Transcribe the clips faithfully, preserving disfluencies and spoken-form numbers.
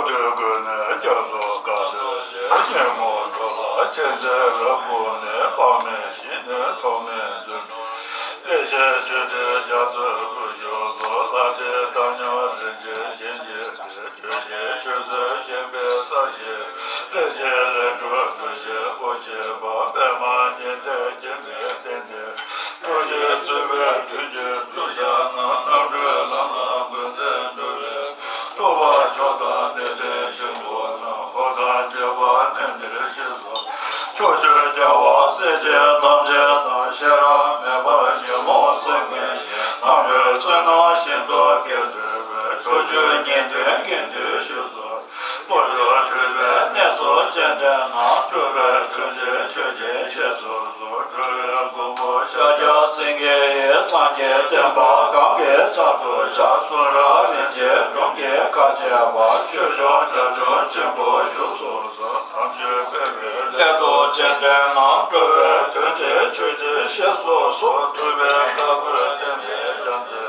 དུས་ཀུན་ནས་སྐྱབས་སུ་དགའ་འདོད་ཆེ། ཉོན་མོངས་འགྲོ་ལ་མཁྱེན་བརྩེ་རབ་བསྐུལ་ནས། དཔག་མེད་ཞི་གནས་ཐོགས་མེད་བརྩོན་འགྲུས། བདེ་གཤེགས་ཆོས་ཁྲི་རྒྱ་མཚོའི་སྐུ་གཞུག་སུ། ལྷ་འདྲེ་དམ་ཉམས་རིན་ཆེན་བརྒྱན་གྱིས་བཏེགས། ཆོས་ཀྱི་ཆོས་ཚུལ་བསྟན་པའི་ས་གཞི། རིན་ཆེན་ལས་གྲུབ་གདུལ་བྱའི་སྐུ་མཆེད་པ། པདྨ་ཉི་ཟླས་བརྒྱན་པའི་རྟེན་འདིར། ཐུགས་རྗེས་བརྩེ་བའི་མཐུ་ཆེན་བསྡུས་བཞག་ན། རྣམ་གྲོལ་ལམ་ལ་འགོད་མཛད་འགྲོ་བའི། ཐུབ་པ་མཆོག་དང་གནས་བརྟན་ཆེན་པོ་རྣམས། འཁོར་དང་བཅས་པ་གནས་འདིར་གཤེགས་སུ། ཕྱོགས་བཅུའི་རྒྱལ་བ་སྲས་ཆེན་ཐམས་ཅད་དང་། ཤེས་རབ་མེ་འབར་ཉོན་མོངས་སེམས་ཀུན་ཞི། རྣམ་གྲོལ་བསོད་ནམས་ཞིང་དུ་སྐྱེ་ཚུལ་བའི། ཕྱོགས་བཅུའི་ངེས་དོན་ཀུན་འདུས་གཤེགས་སུ། བློ་མཆོག་འཁྲུལ་པའི་གནས་སུ་སྤྱན་འདྲེན་ན། སྤྲུལ་པའི་མཐུ་ཆེན་ཆོས་ཀྱི་རྗེ་སོ་སོར། འགྲོ་བའི་མགོན་པོ་ཤཱཀྱ་སེང་གེ་ཡིས། སངས་རྒྱས་བསྟན་པ་གང་གི་ཕྱག་ཏུ་བཞག་གསུང་རབ་རིན་ཆེན་སྒྲོམ་གྱིས་བཀའ་བཅད་པ། ཆོས་སྐྱོང་དགྲ་བཅོམ་ཆེན་པོ་བཞུགས་སུ་གསོལ། ཐམས་ཅད་སྤེལ་བའི་སླད་དུ་སྤྱན་འདྲེན་ན། འགྲོ་བའི་དོན་བྱེད་ཆོས་ཀྱི་རྗེ་སོ་སོར། ཐུབ་པའི་བཀའ་བཀོད་བསྟན་པའི་ཡང་རྩེ།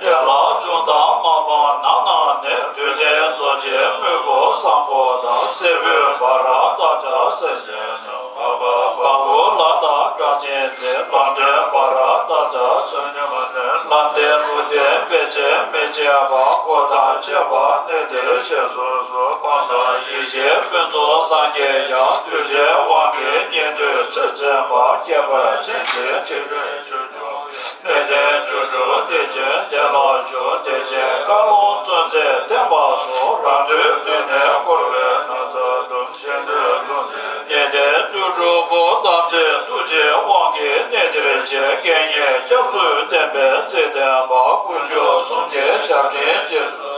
ཡན་ལག་བཅུ་དང་དམག་དཔུང་ནང་ན་གནས། བདུད་སྡེ་གདོན་བགེགས་དམུས་པོ་བཟང་པོ་དང་། སྲད་བུའི་འབར་རགས་སྟག་ལྕགས་སེང་ཆེན་རྣམས། འཕགས་པ་འབར་ཁུང་ལ་དྭགས་སྐྲག་ཅིང་འཛིན། ལམ་འདྲེ་འབར་རགས་སྟག་ལྕགས་བསོད་ཉམས་ལྡན། ལམ་འདྲེ་ཀླུ་འདྲེ་དཔེ་ཆེན་མི་བརྗེད་པ། འཁོར་དང་བཅས་པ་གནས་འདིར་གཤེགས་སུ་གསོལ། སྤངས་དང་ཡེ་ཤེས་ཕུན་ཚོགས་སངས་རྒྱས་ཀྱང་། གདུལ་བྱའི་དབང་གིས་ཉན་ཐོས་ཚུལ་འཛིན་པ། ཁྱད་པར་ཅན་གྱི་ཁྲི་སྟོན་ཆོས་སྐྱོང་། གནས་བརྟན་བཅུ་དྲུག་བདེ་ཆེན་བདེ་བླག་ཆོས། བདེ་ཆེན་བཀའ་ལུང་གཙོ་མཛད་བསྟན་པ་སྲུང་། རང་འདོད་བདུད་ནས་བསྐོར་བའི་ན་ཚ་སྡོམ། ཆེ་འདོད་ཀླུ་འདྲེ་གནས་བརྟན་བཅུ་དྲུག་པོ། ཐམས་ཅད་ཐུགས་རྗེའི་དབང་གིས་གནས་འདིར་བྱོན། དགེ་བསྙེན་སྐྱབས་སུ་བསྟེན་པའི་བརྩེ་ལྡན་པ། དཀོན་མཆོག་གསུམ་གྱི་ཞབས་འབྲིང་རྗེས་སུ།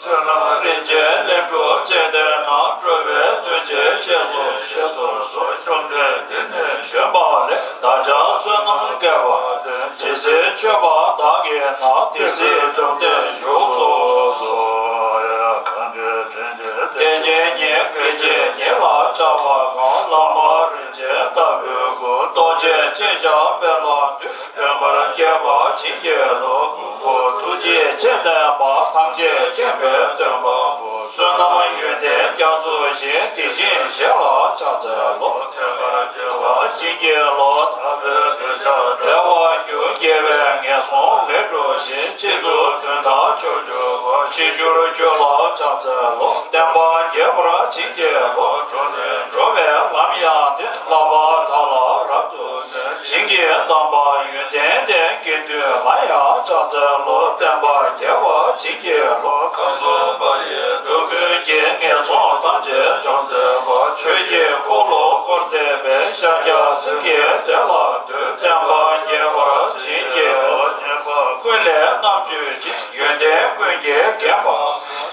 བསོད་ནམས་རིན་ཆེན་ལས་གྲུབ་སྤྱན་འདྲེན་ན། འགྲོ་བའི་དོན་བྱེད་གཤེགས་སུ་གཤེགས་སུ་གསོལ། བཅོམ་ལྡན་འདས་ནི་བྱོན་པ་ལས། བདག་ཅག་བསོད་ནམས་བསྐལ་པ་ལྡན། ཇི་སྲིད་མཆོད་པ་བདག་གིས་ན། དེ་སྲིད་བཅོམ་ལྡན་བཞུགས་སུ་གསོལ། གང་གི་དྲིན་གྱིས་བདེ་ཆེན་ཉིད། དགེ་བྱེད་ཉིད་ལ་ཕྱག་འཚལ་ལོ། བླ་མ་རིན་ཆེན་ལྟ་བུའི་སྐུ། རྡོ་རྗེ་ཅན་ཞབས་པད་ལ་འདུད། བསྟན་པ་རྒྱས་པར་བྱིན་གྱིས་རློབས། ཐུགས་རྗེ་ཆེ་ལྡན་པ། ཐམས་ཅད་མཁྱེན་པའི་སྟོན་པ་པོ། བསོད་ནམས་ཡོན་ཏན་རྒྱ་མཚོ་བཞིན། དེ་བཞིན་གཤེགས་ལ་ཕྱག་འཚལ་ལོ། བསྟན་པ་རྒྱས་པར་བྱིན་གྱིས་རློབས། ཐར་པའི་གདུལ་བྱ་བདེ་བར་འགྱུར། དགེ་བའི་ངན་སོང་ལས་གྲོལ་ཞིང་། གཅིག་ཏུ་དོན་དམ་མཆོག་གྱུར་པ། ཞི་གྱུར་ཁྱོད་ལ་ཕྱག་འཚལ་ལོ། བསྟན་པ་རྒྱས་པར་བྱིན་གྱིས་རློབས། འགྲོ་ནས་འགྲོ་བའི་ལམ་ཡང་བསྟན། བསླབ་པ་དག་ལ་རབ་ཏུ་བྱིན་གྱིས་གཏམས་པ་ཡོན་ཏན་ལྡན། དགེ་འདུན་ལ་ཡང་ཕྱག་འཚལ་ལོ། བསྟན་པ་རྒྱས་པར་བྱིན་གྱིས་རློབས། ཁམས་གསུམ་པ་ཡི་འགྲོ་ཀུན་གྱི། ངན་སོང་ཐམས་ཅད་འཇོམས་མཛད་པ། ཆོས་ཀྱི་འཁོར་ལོ་བསྐོར་མཛད་པའི། ཤཱཀྱ་སེང་གེའི་སྡེ་ལ་འདུད། བསྟན་པ་རྒྱས་པར་བྱིན་གྱིས་རློབས། ཉན་པ་ཀུན་ལས་རྣམ་དཔྱོད་ཅན། ཡོན་ཏན་ཀུན་གྱིས་བརྒྱན་པ།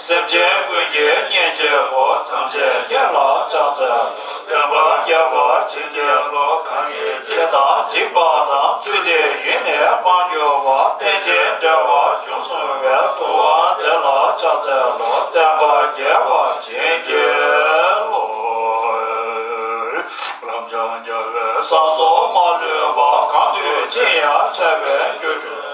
སེམས་ཅན་ཀུན་གྱི་གཉེན་གཅིག་པུ། ཐམས་ཅད་མཁྱེན་ལ་ཕྱག་འཚལ་ལོ། བསྟན་པ་རྒྱས་པར་བྱིན་གྱིས་རློབས། གང་གིས་བདེ་དང་འཇིགས་པ་དང་། ཚུལ་དེ་ཡིས་ནི་སྤང་གྱུར་པ། རྟེན་ཅིང་འབྲེལ་བར་འབྱུང་གསུངས་པའི། ཐུབ་དབང་དེ་ལ་ཕྱག་འཚལ་ལོ། བསྟན་པ་རྒྱས་པར་བྱིན་གྱིས་རློབས། རབ་འབྱམས་རྒྱལ་བའི་ས་སོགས་མ་ལུས་པ། གང་འདུལ་ཅིར་ཡང་འཆར་བའི་སྒྱུ་འཕྲུལ།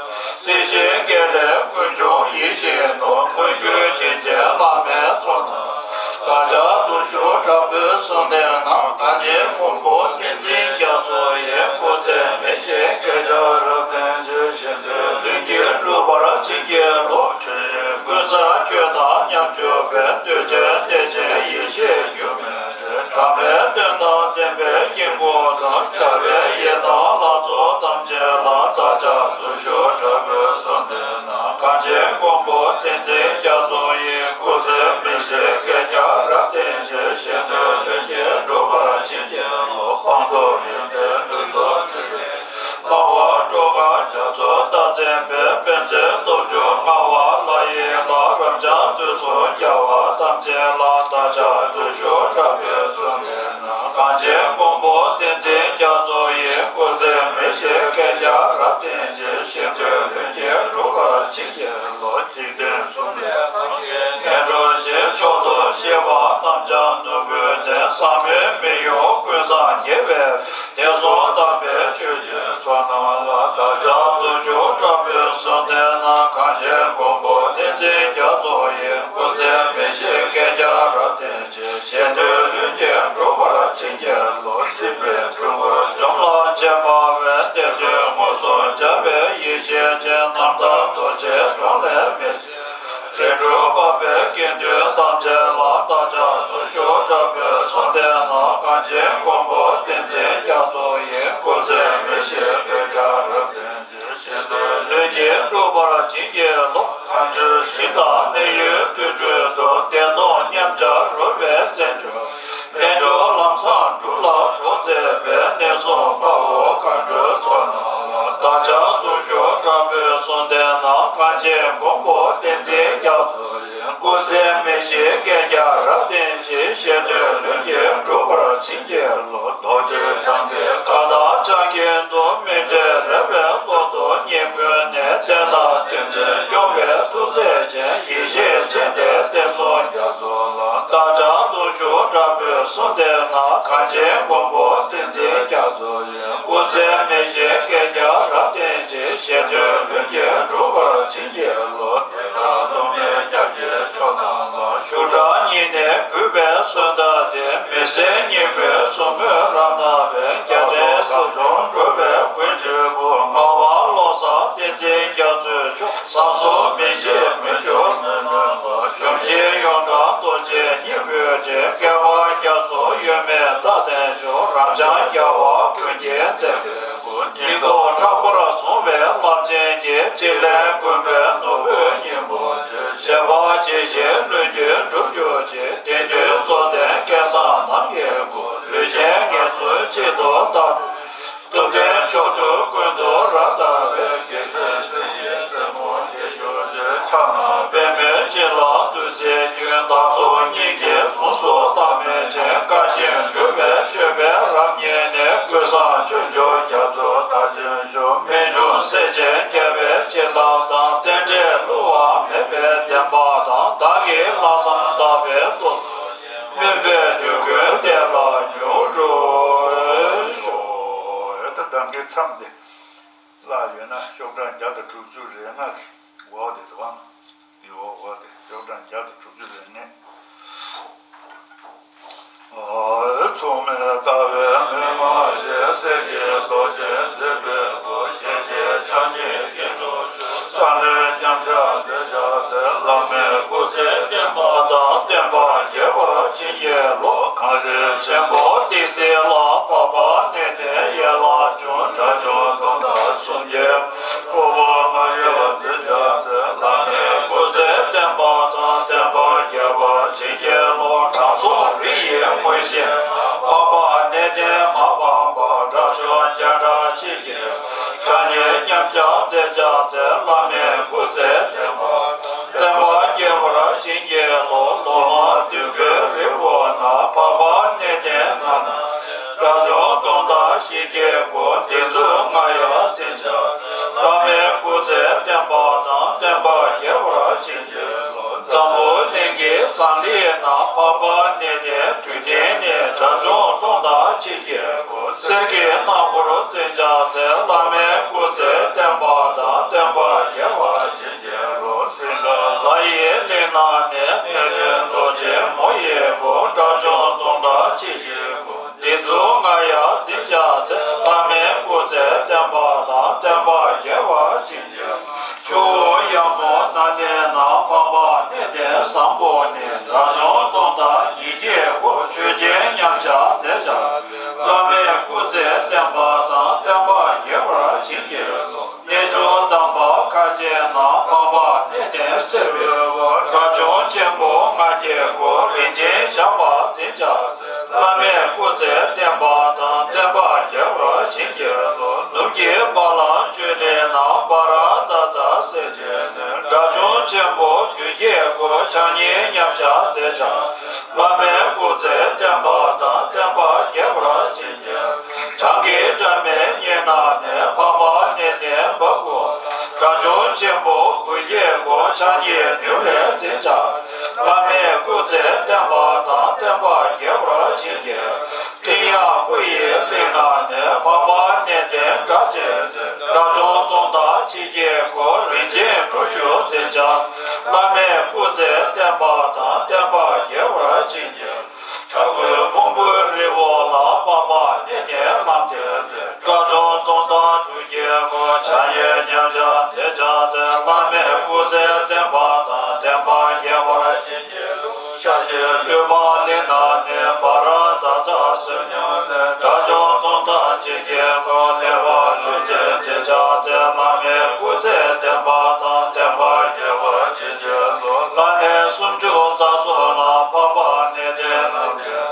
སྲིད་ཞིའི་དགེ་ལེགས་ཀུན་འབྱུང་ཡིད་བཞིན་ནོར། མངོན་གྱུར་བྱིན་ཅན་བླ་མའི་ཚོགས་རྣམས། བདག་ཅག་བདུད་ཕྱོགས་དྲག་པོའི་གསུང་བསྟན་ན། གངས་ཅན་མགོན་པོ་བསྟན་འཛིན་རྒྱ་མཚོ་ཡི། སྐུ་ཚེ་མི་ཤིགས་བསྐལ་བརྒྱར་རབ་བརྟན་ཅིང་། གཞན་དོན་ལྷུན་གྱིས་འགྲུབ་པར་བྱིན་གྱིས་རློབས། ཆོས་དབྱིངས་ཀུན་བཟང་ཁྱོད་དང་མཉམ་བཞུགས་པའི། གདུལ་བྱའི་བདེ་ཆེན་ཡེ་ཤེས་སྒྱུ་མའི་འགྲེལ། དྲང་པོའི་དོན་དང་ལྡན་པའི་དཀྱིལ་འཁོར་དང་། འཆལ་བའི་ཡི་དམ་ལྷ་ཚོགས་ཐམས་ཅད་ལ། བདག་ཅག་བདུད་ཕྱོགས་དྲག་པོའི་གསུང་བསྟན་ན། གངས་ཅན་མགོན་པོ་བསྟན་འཛིན་རྒྱ་མཚོ་ཡི། སྐུ་ཚེ་མི་ཤིགས་བསྐལ་བརྒྱར་རབ་བརྟན་ཅིང་། གཞན་དོན་ལྷུན་གྱིས་འགྲུབ་པར་བྱིན་གྱིས་རློབས། སྤངས་རྟོགས་ཡོན་ཏན་ལྷུན་རྫོགས་ཕྲིན་ལས། སྣང་བ་སྤྲོ་དགའ་རྒྱ་མཚོ་རྟགས་མཚན་པའི། པཎ་ཆེན་སྟོབས་བཅུ་མངའ་བ་ལྷ་ཡི་ལྷ། རབ་འབྱམས་དུས་གསུམ་རྒྱལ་བ་ཐམས་ཅད་ལ། བདག་ཅག་བདུད་ཕྱོགས་དྲག་པོའི་གསུང་བསྟན་ན། གངས་ཅན་མགོན་པོ་བསྟན་འཛིན་རྒྱ་མཚོ་ཡི། སྐུ་ཚེ་མི་ཤིགས་བསྐལ་བརྒྱར་རབ་བརྟན་ཅིང་། གཞན་དོན་ལྷུན་གྱིས་འགྲུབ་པར་བྱིན་གྱིས་རློབས། འཇིག་རྟེན་གསུམ་ལས་ཐར་པའི། ངན་འགྲོ་ཞི་མཆོག་ཏུ་སྐྱེ་བ་རྣམས་ཀྱང་། ནོར་བུའི་གདན་བཟང་མོའི་མི་ཡུལ་ཀུན་བཟང་རྒྱལ་བའི། དེང་སང་དམ་པའི་ཆོས་ཀྱི་ཚོགས་རྣམས་ལ། བདག་ཅག་བདུད་ཕྱོགས་དྲག་པོའི་གསུང་བསྟན་ན། གངས་ཅན་མགོན་པོ་བསྟན་འཛིན་རྒྱ་མཚོ་ཡི། སྐུ་ཚེ་མི་ཤིགས་བསྐལ་བརྒྱར་ རབ་བརྟན་ཅིང་། ཞེ་འདོད་ལྷུན་གྱིས་འགྲུབ་པར་བྱིན་གྱིས་རློབས། སྲིད་པའི་འཁྲུལ་འཁོར་འཇོམས་ལ་བྱེད་པ་བས། བདེ་དོན་དངོས་སུ་འཇགས་པའི་ཡེ་ཤེས་ཅན། རྣམ་དག་རྡོ་རྗེའི་དྲུང་ལས་མི་གཟིགས། རིགས་དྲུག་འཕགས་པའི་དགེ་འདུན་ཐམས་ཅད་ལ། བདག་ཅག་བདུད་ཤོག་དྲག་པོས་གསུངས་བསྟན་ན། གངས་ཅན་མགོན་པོ་བསྟན་འཛིན་རྒྱ་མཚོ་ཡི། སྐུ་ཚེ་མི་ཤིགས་བསྐལ་བརྒྱར་རབ་བརྟན། ལྷུན་གྱིས་འགྲུབ་པར་བྱིན་གྱིས་རློབས། མཁའ་འགྲོའི་ཞིང་དང་གནས་ཡུལ་དུར་ཁྲོད་དུ། བདེ་སྟོང་མཉམ་སྦྱར་རོལ་པའི་རྩེད་འཇོ། རྣལ་འབྱོར་ལམ་བཟང་སྒྲུབ་ལ་གྲོགས་མཛད་པའི། གནས་སྲུང་དཔའ་བོ་མཁའ་འགྲོའི་ཚོགས་རྣམས་ལ། བདག་ཅག་བདུད་ཤོག་དྲག་པོས་གསུངས་བསྟན་ན། གངས་ཅན་མགོན་པོ་བསྟན་འཛིན་རྒྱ་མཚོ། སྐུ་ཚེ་མི་ཤིགས་བསྐལ་བརྒྱར་རབ་བརྟན་ཅིང་། ཞེ་འདོད་ལྷུན་གྱིས་འགྲུབ་པར་བྱིན་གྱིས་རློབས། རྡོ་རྗེ་འཆང་གི་བཀའ་དང་ཕྱག་རྒྱུན་དུ། མི་འབྲལ་རེ་བའི་ཐོག་ཏུ་ཉིད་ཀུན་ནས། བསྟན་དང་བསྟན་འཛིན་སྐྱོང་བའི་ཐུགས་རྗེ་ཅན། ཡེ་ཤེས་སྤྱན་ལྡན་བསྟན་སྲུང་རྒྱ་མཚོ་ལ། བདག་ཅག་བདུད་ཤོག་དྲག་པོས་གསུངས་བསྟན་ན། གངས་ཅན་མགོན་པོ་བསྟན་འཛིན་རྒྱ་མཚོ་ཡི། སྐུ་ཚེ་མི་ཤིགས་བསྐལ་བརྒྱར་རབ་བརྟན་ཅིང་། ཞེ་འདོད་ལྷུན་གྱིས་འགྲུབ་པར་བྱིན་གྱིས་རློབས། དེ་ལྟར་སློབ་མའི་སྐྱབས་ཀྱི་མཆོག་རྣམས་ལ། ཤུགས་དྲག་ཉིད་ནས་གུས་པས་གསོལ་བ་འདེབས། མི་ཟད་ཉིན་མོའི་ཟུར་མོས་རབ་གནང་བའི། རྒྱལ་སྲས་སྲིད་སྐྱོང་འགྲོ་བའི་མགོན་གཅིག་པུ། ངག་དབང་བློ་བཟང་བསྟན་འཛིན་རྒྱ་མཚོའི་མཆོག་བཟང་གསུམ་མི་ཤིགས་མི་འགྱུར་མི་ནོར་བ། གཞོམ་གཞིག་ཡོངས་གྲགས་རྡོ་རྗེ་སྙིང་པོའི་སྤྲིན། བསྐལ་པ་རྒྱ་མཚོ་གཡོ་མེད་མཐའ་བརྟན་མཆོག་རབ་འབྱམས་རྒྱལ་བ་ཀུན་གྱི་མཛད་པའི་སྐུ། སྙིང་སྟོབས་ཕྲག་པར་བཟུང་བའི་རླབས་ཆེན་གྱི། ཕྲིན་ལས་མགོན་པོའི་ནོར་བུའི་སྙིང་པོ་ཆེ། བྱེད་པ་ཇི་བཞིན་ལྷུན་གྱིས་འགྲུབ་གྱུར་ཅིག་དེང་དུས་རྫོགས་ལྡན་སྐལ་བཟང་རྣམས་ཀྱི་སྐུ། ལུས་ཅན་ངལ་འཚོའི་དཔྱིད་ཏོག་ལྟར། ཐུབ་བསྟན་མཆོག་ཏུ་ཀུན་ཏུ་རབ་དར་བའི། རྒྱལ་སྲས་སྲིད་ཞིའི་རྩེ་མོར་རྒྱས་གྱུར་ཅིག་ཕྱག་ན་པདྨོའི་བྱིན་རླབས་བདུད་རྩིའི་རྒྱུན། བདག་སོགས་སྙིང་གི་གཟུངས་སུ་བཏགས་མི་དྲན། དཀའ་ཞིང་སྤྲུལ་པའི་མཆོད་པའི་རབ་བརྙེས་ནས། ཀུན་བཟང་ཆོས་འབྱོར་རྒྱ་མཚོའི་དར་ཅན་ཞུ། རྨད་བྱུང་སྲས་ཆེན་རྒྱལ་བའི་བྱིན་རླབས་དང་། རྟེན་འབྲེལ་བསླུ་བ་མེད་པའི་བདེན་པ་དང་། བདག་གི་ལྷག་བསམ་དག་པའི་སྟོབས། སྨོན་པའི་དུས་ཀུན་བདེ་ལ་མྱུར་འགྲུབ་ཤོག་ད་གདམས་ངག་མཚམས་དེ་བཀླགས་ཡོད་ན། ཤོག་གྲངས་བརྒྱ་དང་དྲུག་ཅུ་རེ་ལྔ་གི་འོག་དེ་དུ་བ། འོག་འོག་དེ་ཤོག་གྲངས་བརྒྱ་དང་དྲུག་ཅུ་རེ་ལྔ། མཚུངས་མེད་ལྟ་བའི་མི་མ་ཞེས། སྲས་ཀྱི་རྡོ་རྗེ་མཛད་པའི་སྐུ། ཞལ་མཇལ་ཕྱག་གཉིས་ཀྱི་ཐུགས་མཆོག་རྩ་ནས་མཉམ་བཞག་མཛད་བྱ་མཛད། བླ་མའི་སྐུ་ཚེ་བརྟན་པ་དང་། བསྟན་པ་རྒྱས་པར་བྱིན་གྱིས་རློབས། གངས་རི་ཆེན་པོ་ཏི་སེ་ལ། འཕགས་པ་གནས་བརྟན་ཡན་ལག་འབྱུང་། དགྲ་བཅོམ་སྟོང་དང་གསུམ་གྱི་ཕུང་པོ་མ་ཡལ་བར་མཛད་བྱ་མཛད། བླ་མའི་སྐུ་ཚེ་བརྟན་པ་དང་། བསྟན་པ་རྒྱས་པར་བྱིན་གྱིས་རློབས། དྲང་སྲོང་རི་ཡི་ངོས་བཞིན། འཕགས་པ་གནས་བརྟན་མ་སྤངས་པར། དགྲ་བཅོམ་བརྒྱ་ཕྲག་གཅིག་གི་ཕྲག་གཉིས་མཉམ་བཞག་མཛད་བྱ་མཛད། བླ་མའི་སྐུ་ཚེ་བརྟན་པ་དང་། བསྟན་པ་རྒྱས་པར་བྱིན་གྱིས་རློབས། ལོ་མ་བདུན་པའི་རི་བོ་ན། འཕགས་པ་གནས་བརྟན་ན་ན། དགྲ་བཅོམ་སྟོང་དང་ཞི་རྒྱས་སྐུ། འདི་ཚོ་ང་ཡང་འཛིན་བྱ། བླ་མའི་སྐུ་ཚེ་བརྟན་པ་དང་། བསྟན་པ་རྒྱས་པར་བྱིན་གྱིས་རློབས། འཛམ་བུ་གླིང་གི་ཟངས་གླིང་ན། འཕགས་པ་གནས་བརྟན་དུས་མཐའི་གནས། དགྲ་བཅོམ་སྟོང་དང་ཞི་རྒྱས་སྐུ། གསེར་གྱི་སྣ་འཁོར་འཛིན་བྱ་མཛད། བླ་མའི་སྐུ་ཚེ་བརྟན་པ་དང་། བསྟན་པ་རྒྱས་པར་བྱིན་གྱིས་རློབས། སིངྒ་ལ་ཡི་གླིང་ན་གནས། གནས་བརྟན་རྡོ་རྗེ་མོ་ཡི་བུ། དགྲ་བཅོམ་སྟོང་དང་ཞི་རྒྱས་སྐུ། འདི་ཚོ་ང་ཡང་འཛིན་བྱ་མཛད། བླ་མའི་སྐུ་ཚེ་བརྟན་པ་དང་། བསྟན་པ་རྒྱས་པར་བྱིན་གྱིས། ཆུ་བོ་གཡང་མོ་ན་ནས་ན། འཕགས་པ་གནས་བརྟན་བཟང་པོ་གནས། དགྲ་བཅོམ་སྟོང་དང་ཉི་ཁྱེད་སྐུ། ཆོས་ཅན་མཉམ་བཞག་མཛད་བྱ། བླ་མའི་སྐུ་ཚེ་བརྟན་པ་དང་། བསྟན་པ་རྒྱས་པར་བྱིན་གྱིས་རློབས། གནས་ཆུང་དམ་པ་ཁ་ཆེ་ན། འཕགས་པ་གནས་བརྟན་སེར་པོའི། དགྲ་བཅོམ་ཆེན་པོ་ང་རྒྱལ་སྐུ། རིན་ཆེན་ཞགས་པ་འཛིན་བྱ། བླ་མའི་སྐུ་ཚེ་བརྟན་པ་དང་། བསྟན་པ་རྒྱས་པར་བྱིན་གྱིས་རློབས། ནུབ་ཀྱི་བ་ལང་ཅོ་ལི་ན། བྷ་ར་ཏ་ཙ་སེར་ཆེན་ནས། དགྲ་བཅོམ་ཆེན་པོ་རྒྱུད་ཀྱི་སྐུ། ཕྱག་གཉིས་མཉམ་བཞག་མཛད་བྱ། བླ་མའི་སྐུ་ཚེ་བརྟན་པ་དང་། བསྟན་པ་རྒྱས་པར་བྱིན་གྱིས། བྱང་གི་སྒྲ་མའི་གཉེན་ན་ནས། འཕགས་པ་གནས་བརྟན་བ་ཀུ། དགྲ་བཅོམ་ཆེན་པོ་གུ་གེ་སྐུ། ཕྱག་གཉིས་མདུན་ལས་འཛིན་བྱ། བླ་མའི་སྐུ་ཚེ་བརྟན་པ་དང་། བསྟན་པ་རྒྱས་པར་བྱིན་གྱིས། སྤྲིན་དབྱངས་སྐུ་ཡི་གླིང་ན་གནས། འཕགས་པ་གནས་བརྟན་སྒྲ་གཅན་འཛིན། དགྲ་བཅོམ་སྟོང་དང་ཞི་རྒྱས་སྐུ། རིན་ཆེན་གྲུ་བཞི་འཛིན་བྱ། བླ་མའི་སྐུ་ཚེ་བརྟན་པ་དང་། བསྟན་པ་རྒྱས་པར་ ལུས་པ་ལེན་ན་ནི་བ་ར་ད་ཚ་སུ་ཉམས་ལེན། དགྲ་བཅོམ་སྟོང་དང་ཅི་སྐྱེ་འགོག་ལེགས་པར་ཆོས་ཅན་དེ་ཕྱག་འཚལ། བླ་མའི་སྐུ་ཚེ་བརྟན་པ་དང་བརྟན་པར་རྒྱས་པར་བྱིན་གྱིས་རློབས། ལ་ནི་སུམ་ཅུ་རྩ་གསུམ་ལ་འཕགས་པ་གནས་བརྟན་ལམ་མཁན་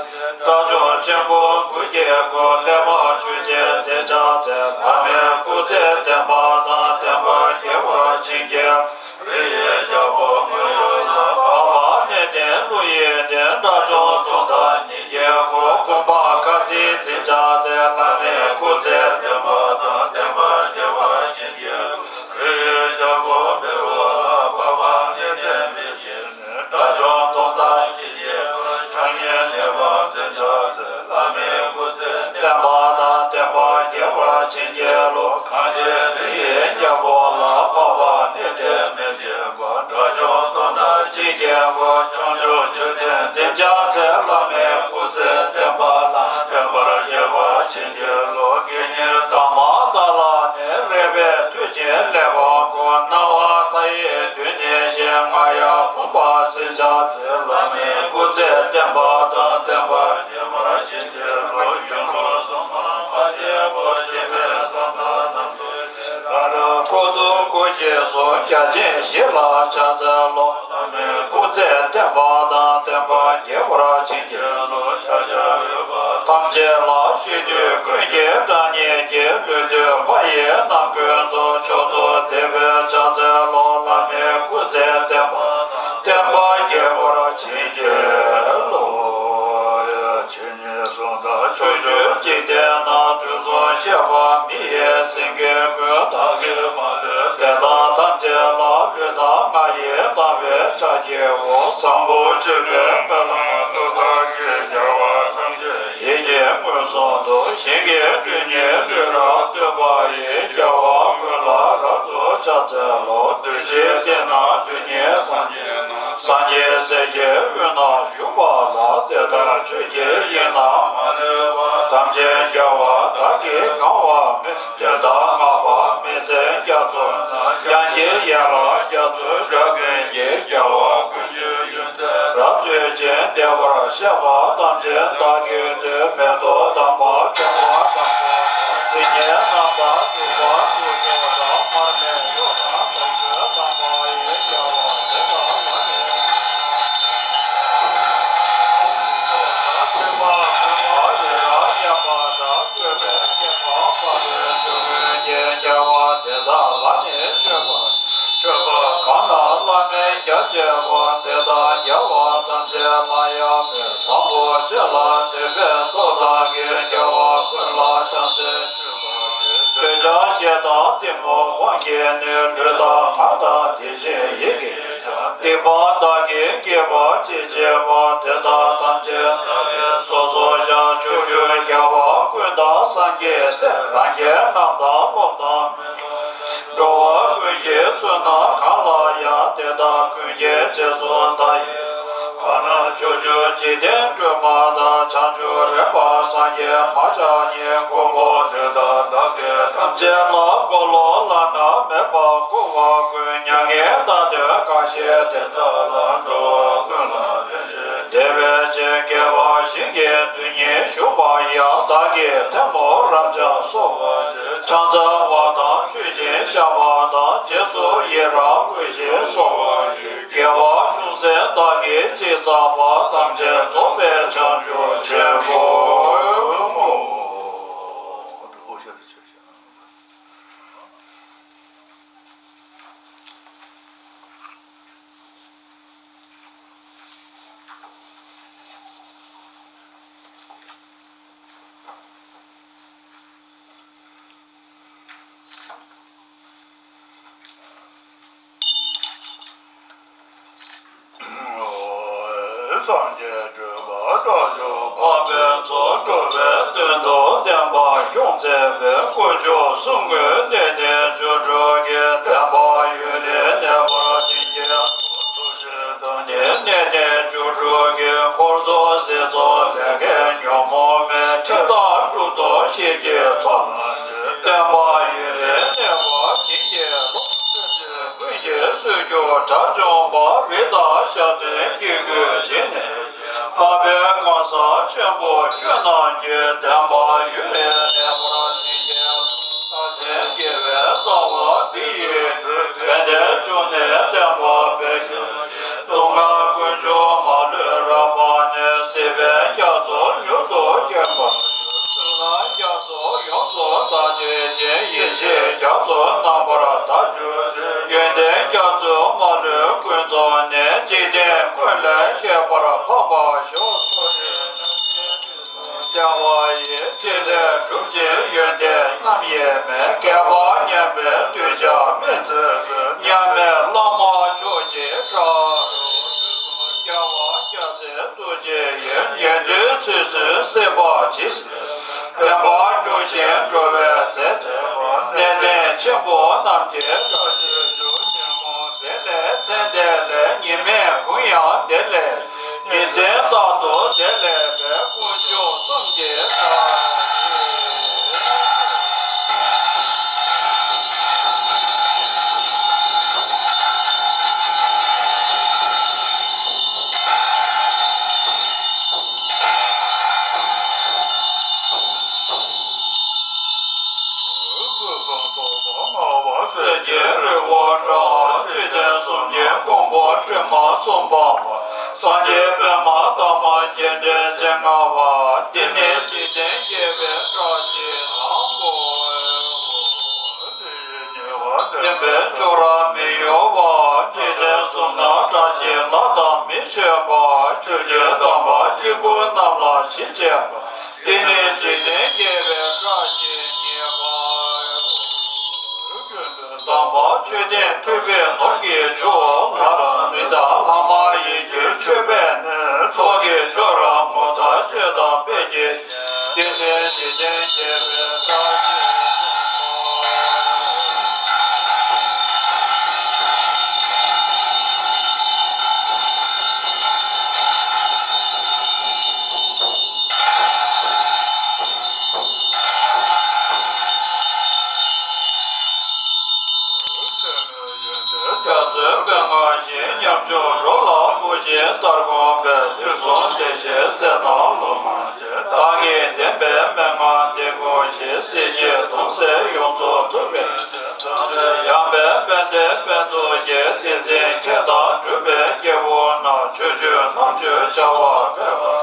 དགྲ་བཅོམ་ཆེན་པོ་སྐུ་སྐྱེ་སྒོ་ལེགས་པར་ཆོས་ཅན་དེ་ཕྱག་འཚལ། བླ་མའི་སྐུ་ཚེ་བརྟན་པ་དང་བརྟན་པར་རྒྱས་པར་བྱིན་གྱིས་རློབས། རི་ཡི་རྒྱལ་པོ་མོན་ཡུལ་ལ་འཕགས་པ་གནས་བརྟན་ཀླུ་ཡི་གདན་དགྲ་བཅོམ་སྟོང་དང་ཉིས་བརྒྱའི་འགོ་དགོངས་པ་ཁ་སིལ་འཛིན་ཕྱག་འཚལ། བླ་མའི་སྐུ་ཚེ་བརྟན་པ་དང་བརྟན་པར་རྒྱས་པར་བྱིན་གྱིས་རློབས། རི་ཡི་རྒྱལ་པོ་བཻ་ཌཱུརྱ་ལ་འཕགས་པ་གནས་བརྟན་མི་ཕྱེད་དགྲ་བཅོམ་སྟོང་དང་ཞི་བྱེད་ཕྱག་གཉིས་གནས་པར་འཛིན་ཕྱག་འཚལ། བླ་མའི་སྐུ་ཚེ་བརྟན་པ་དང་བརྟན་པར་རྒྱས་པར་བྱིན་གྱིས་རློབས། གངས་ཅན་རི་ཡི་རྒྱལ་པོ་ལ་འཕགས་པ་གནས་བརྟན་མི་ཕྱེད་པ་དགྲ་བཅོམ་སྟོང་དང་ཞི་བྱེད་འགོ་བྱང་ཆུབ་མཆོད་རྟེན་འཛིན་ཕྱག་འཚལ། བླ་མའི་སྐུ་ཚེ་བརྟན་པ་དང་བརྟན་པར་རྒྱས་པར་བྱིན་གྱིས་རློབས། དགེ་བསྙེན་དང་མ་དག་ལ་ནི་རས་པའི་མཐུ་ཆེན་ལེགས་པར་བསྐོར། སྣང་བ་མཐའ་ཡས་མདུན་ནས་བཞེངས། རྔ་ཡབ་བུམ་པར་འཛིན་ཕྱག་འཚལ། བླ་མའི་སྐུ་ཚེ་བརྟན་པ་དང་བརྟན་པར་རྒྱས་པར་བྱིན་གྱིས་རློབས། ཡུམ་གུང་སུམ་མ་མ་བྱས་པ་ཆེན་པོའི་བསམ་པ་རྣམས་ཐུགས་རྗེ་ལྟར། སྐུ་གདུང་དགུ་བཞི་སོགས་རྒྱ་ཆེན་བཞི་ལ་ཕྱག་འཚལ་ལོ། བླ་མའི་སྐུ་ཚེ་བརྟན་པ་དང་བརྟན་པར་རྒྱས་པར་བྱིན་གྱིས་རློབས། ཕྱག་བྱར་འོས་པ་ཐམས་ཅད་ལ། ཞིང་དུས་ཀུན་གྱི་གྲངས་སྙེད་ཀྱི། ལུས་དུས་མ་ཡིན་ནམ་ཀུན་ཏུ། མཆོག་ཏུ་དད་པས་ཕྱག་འཚལ་ལོ། བླ་མའི་སྐུ་ཚེ་བརྟན་པ་དང་བརྟན་པར་རྒྱས་པར་བྱིན་གྱིས་རློབས། ཇི་སྙེད་སུ་དག་ཕྱོགས་བཅུའི་འཇིག་རྟེན་ན། དུས་གསུམ་གཤེགས་པ་མི་ཡི་སེང་གེ་ཀུན། བདག་གིས་མ་ལུས་དེ་དག་ཐམས་ཅད་ལ། ལུས་དང་ངག་ཡིད་དམ་པའི་ཕྱག་བགྱིའོ། བཟང་པོ་སྤྱོད་པའི་སྨོན་ལམ་ཀླུ་དག་གིས། རྒྱལ་བ་ཐམས་ཅད་ཡིད་ཀྱིས་མངོན་སུམ་དུ། ཞིང་གི་རྡུལ་སྙེད་ལུས་རབ་བཏུད་པ་ཡིས། རྒྱལ་བ་ཀུན་ལ་རབ་ཏུ་ཕྱག་འཚལ་ལོ། རྡུལ་གཅིག་སྟེང་ན་རྡུལ་སྙེད་སངས་རྒྱས་རྣམས། སངས་རྒྱས་སྲས་ཀྱི་དབུས་ན་བཞུགས་པ་ལ། དེ་དག་ཆོས་ཀྱི་དབྱིངས་རྣམས་མ་ལུས་པ། ཐམས་ཅད་རྒྱལ་བ་བདག་གིས་གང་བར་མོས། དེ་དག་བསྔགས་པ་མི་ཟད་རྒྱ་མཚོ་ན། དབྱངས་ཀྱི་ཡན་ལག་རྒྱ་མཚོའི་སྒྲ་ཀུན་གྱིས། རྒྱལ་བ་ཀུན་གྱི་ཡོན་ཏན་རབ་བརྗོད་ཅིང་། བདེ་བར་གཤེགས་པ་ཐམས་ཅད་བདག་གིས་བསྟོད། མེ་ཏོག་དམ་པ་བྱུང་བ་དང་པོ། དེ་ཉིད་རྣམ་པར་སྤྲུལ་པ་སྐུ་མཆོག་དང་། མར་མེ་མཆོག་དང་དུང་ཕྱུར་དམ་པ་ཡི། རྒྱལ་བ་དེ་དག་ལ་ནི། མཆོད་པ་གང་ལ་བླ་མའི་རྒྱ་ཆེ་བ། དེ་དག་རྒྱལ་བ་ཐམས་ཅད་ལ་ཡང་མོས། བཟང་པོ་སྤྱོད་ལ་འདུད་པའི་ཚོགས་དག་གིས། རྒྱལ་བ་ཀུན་ལ་ཕྱག་འཚལ་མཆོད་པར་བགྱི། འདོད་ཆགས་ཞེ་སྡང་གཏི་མུག་དབང་གིས་ནི། ལུས་དང་ངག་དང་དེ་བཞིན་ཡིད་ཀྱིས་ཀྱང་། སྡིག་པ་བདག་གིས་བགྱིས་པ་ཅི་མཆིས་པ། དེ་དག་ཐམས་ཅད་བདག་གིས་སོ་སོར་བཤགས། ཕྱོགས་བཅུའི་རྒྱལ་བ་ཀུན་དང་སངས་རྒྱས་སྲས། རང་རྒྱལ་རྣམས་དང་སློབ་དང་མི་སློབ། འགྲོ་བ་ཀུན་གྱི་བསོད་ནམས་གང་ལ་ཡང་། དེ་དག་ཀུན་གྱི་རྗེས་སུ་བདག་ཡི། གང་རྣམས་ཕྱོགས་བཅུའི་འཇིག་རྟེན་སྒྲོན་མ་དང་། བྱང་ཆུབ་རིམ་པ་སངས་རྒྱས་མ་ཆགས་ཉིད། མགོན་པོ་དེ་དག་བདག་གིས་ཐམས་ཅད་ལ། འཁོར་ལོ་བླ་ན་མེད་པ་བསྐོར་བ་ཀུན། མྱ་ངན་འདའ་སྟོན་གང་བཞེད་དེ་དག་ལ། འགྲོ་བ་ཀུན་ལ་ཕན་ཕྱིར་དེ་བས་ཆེས། དགེ་བ་བཤེས་གཉེན་དོན་གཉིས་ཞུགས་པ་ཡང་། བདག་གིས་ཐལ་མོ་རབ་འབྱམས་གསོལ་བ་བཞེས། ཕྱག་འཚལ་བ་དང་མཆོད་ཅིང་བཤགས་པ་དང་། རྗེས་སུ་ཡི་རང་བསྔོ་ཞིང་གསོལ་བ་བཞེས། དགེ་བ་ཅུང་ཟད་བདག་གིས་ཅི་བསགས་པ། ཐམས་ཅད་རྫོགས་པའི་བྱང་ཆུབ་ཆེན་པོར་བསྔོ། སངས་རྒྱས་སྤྲུལ་པ་དགྲ་བཅོམ་པ། དཔལ་མཚོ་སྒྲུབ་པའི་དོན་དུ་བསྟན་པ་སྐྱོང་མཛད་པའི། དཀོན་མཆོག་གསུམ་མགོན་གནས་བརྟན་བཅུ་དྲུག་གི། བསྟན་པ་ཡུན་རིང་གནས་པར་བྱིན་གྱིས་རློབས། ཐུགས་རྗེ་བདག་ཉིད་གནས་བརྟན་བཅུ་དྲུག་གི། འཁོར་ཚོགས་སྲིད་མཚོ་ལས་ཀྱི་ཉོན་མོངས་མེ། ཁྲི་དང་གྲུབ་ཐོབ་ཤེལ་གྱི་མཚོ་རྣམས་ཀྱིས། བསྟན་པ་ཡུན་རིང་གནས་པར་བྱིན་གྱིས་རློབས། སེམས་ཅན་ཀུན་གྱི་གསོས་གྱུར་དགྲ་བཅོམ་པ། རིགས་དང་ཞག་བདུན་སྐྱེ་དགུའི་རྗེས་ནས། ས་ཆེན་པོ་ཆོས་རྣམས་ཀྱི་བདེན་པ་ཡུལ་ལས་གནས་པར་བྱེད་ཅིང་། ལྟ་ཞིང་དགེ་བའི་རྩ་བ་འདི་ཡིས་ཕན་བདེ་འབྱུང་གནས་བསྟན་པ་སྤེལ་ཞིང་། སྡུག་བསྔལ་ཀུན་འབྱུང་མ་ལུས་རབ་སྤངས་ནས། སྲིད་པའི་རྒྱ་མཚོ་མྱུར་དུ་སྐྱོམ་པར་འགྱུར། སྡུག་བསྔལ་རྒྱ་མཚོ་ཡོངས་སུ་དག་བྱེད་ཅིང་། ཡེ་ཤེས་རྒྱ་མཚོ་རྣམ་པར་དག་གྱུར་ཅིང་། ཡོན་ཏན་རྒྱ་མཚོའི་མ་ལུས་ཀུན་རྫོགས་ནས། འཇིག་རྟེན་ཀུན་ལས་ཁྱད་པར་འཕགས་པར་ཤོག། ཐུགས་རྗེ་ཐམས་ཅད་དུས་གསུམ་རྒྱལ་བ་ཡི། ཕྲིན་ལས་གྲུབ་ཅིང་ཡོན་ཏན་རྣམ་དབྱེ་མེད། བསྐལ་པ་མཉམ་པའི་གདུལ་བྱ་མི་མཛད་པའི། མཉམ་མེད་བླ་མ་མཆོག་གི་གྲགས་སུ། རྒྱལ་བ་རྒྱལ་སྲས་ཐུགས་རྗེ་ཡིས། ཉན་ཐོས་ཚུལ་བཟུང་གསན་པར་གྱིས་ཤིག། བདེན་པར་གྱུར་ཅིང་འགྲོ་བའི་རྩེ་མཛད་པ། གནས་བརྟན་ཆེན་པོ་རྣམས་ཀྱི་གྲགས་སུ་གྱུར། ཉོན་མོངས་བྲལ་ལས་མཚན་དེ་ལས། ཉི་མས་གུང་ཡང་དེ་ལས་ཉི་མཚན་རྟག་ཏུ་དེ་ལས་འཕེལ། དཀོན་མཆོག་གསུམ་གྱི་གྲགས་ཀྱིས། སྲས་ཀྱི་རི་བོ་འདྲ། བཅུད་ལྡན་གསུམ་གྱི་མགོན་པོ་སྒྲོལ་མ་སུམ་པ་པ། སངས་རྒྱས་པདྨ་འདབ་མ་རྒྱས་འདྲའི་མཚན་མངའ་བ། དེ་ནི་འཇིག་རྟེན་རྒྱལ་བའི་གྲགས་ཀྱིས་བསྐོར། བདེན་པའི་ཕྱོགས་ར་མི་གཡོ་བ། འཇིག་རྟེན་གསུམ་ན་གྲགས་ཆེ་ལ་དང་མི་ཆོད་པ། ཆོས་ཀྱི་དམ་པ་སྐྱེ་དགུ་རྣམས་ལ་གཞི་བྱེད་པ། དེ་ནི་འཇིག་རྟེན་རྒྱལ་བའི་གྲགས་ཀྱིས་བསྐོར། དམ་པ་མཆོད་རྟེན་ཐུབ་པའི་ནོར་གྱི་མཆོག། ལྷ་དང་རི་དྭགས་ལྷ་མ་ཡིན་གྱི་མཆོད་པས་མནོས། ཚོགས་ཀྱི་མཆོག་ར་ངོ་མཚར་ཆོས་དང་དཔལ་གྱི། དེ་ནི་འཇིག་རྟེན་རྒྱལ་བའི་གྲགས་ཀྱིས་བསྐོར། རྒྱ་མཚོའི་དཔལ་མངའ་ཞིང་། ཉམ་ཆུང་འགྲོ་ལ་བུ་བཞིན་ལྟར་དགོངས་པའི། དུས་གསུམ་བདེ་གཤེགས་སྲས་དང་སློབ་མ་ཆེ། བདག་ཉིད་བདེན་པའི་མན་ངག་འདི་གོ་ཞིང་། སྲིད་ཞིའི་གདུང་སེལ་ཡོངས་རྫོགས་ཐུབ་པའི། ཡངས་པའི་དཔལ་ལྡན་དཔལ་མཚོ་རྒྱལ། ཏིང་འཛིན་མཁས་དང་གྲུབ་པའི་སྐྱེས་བུ་རྣམས། ཆོས་སྤྱོད་རྣམ་དཔྱོད་བྱ་བ་སྤེལ་བ།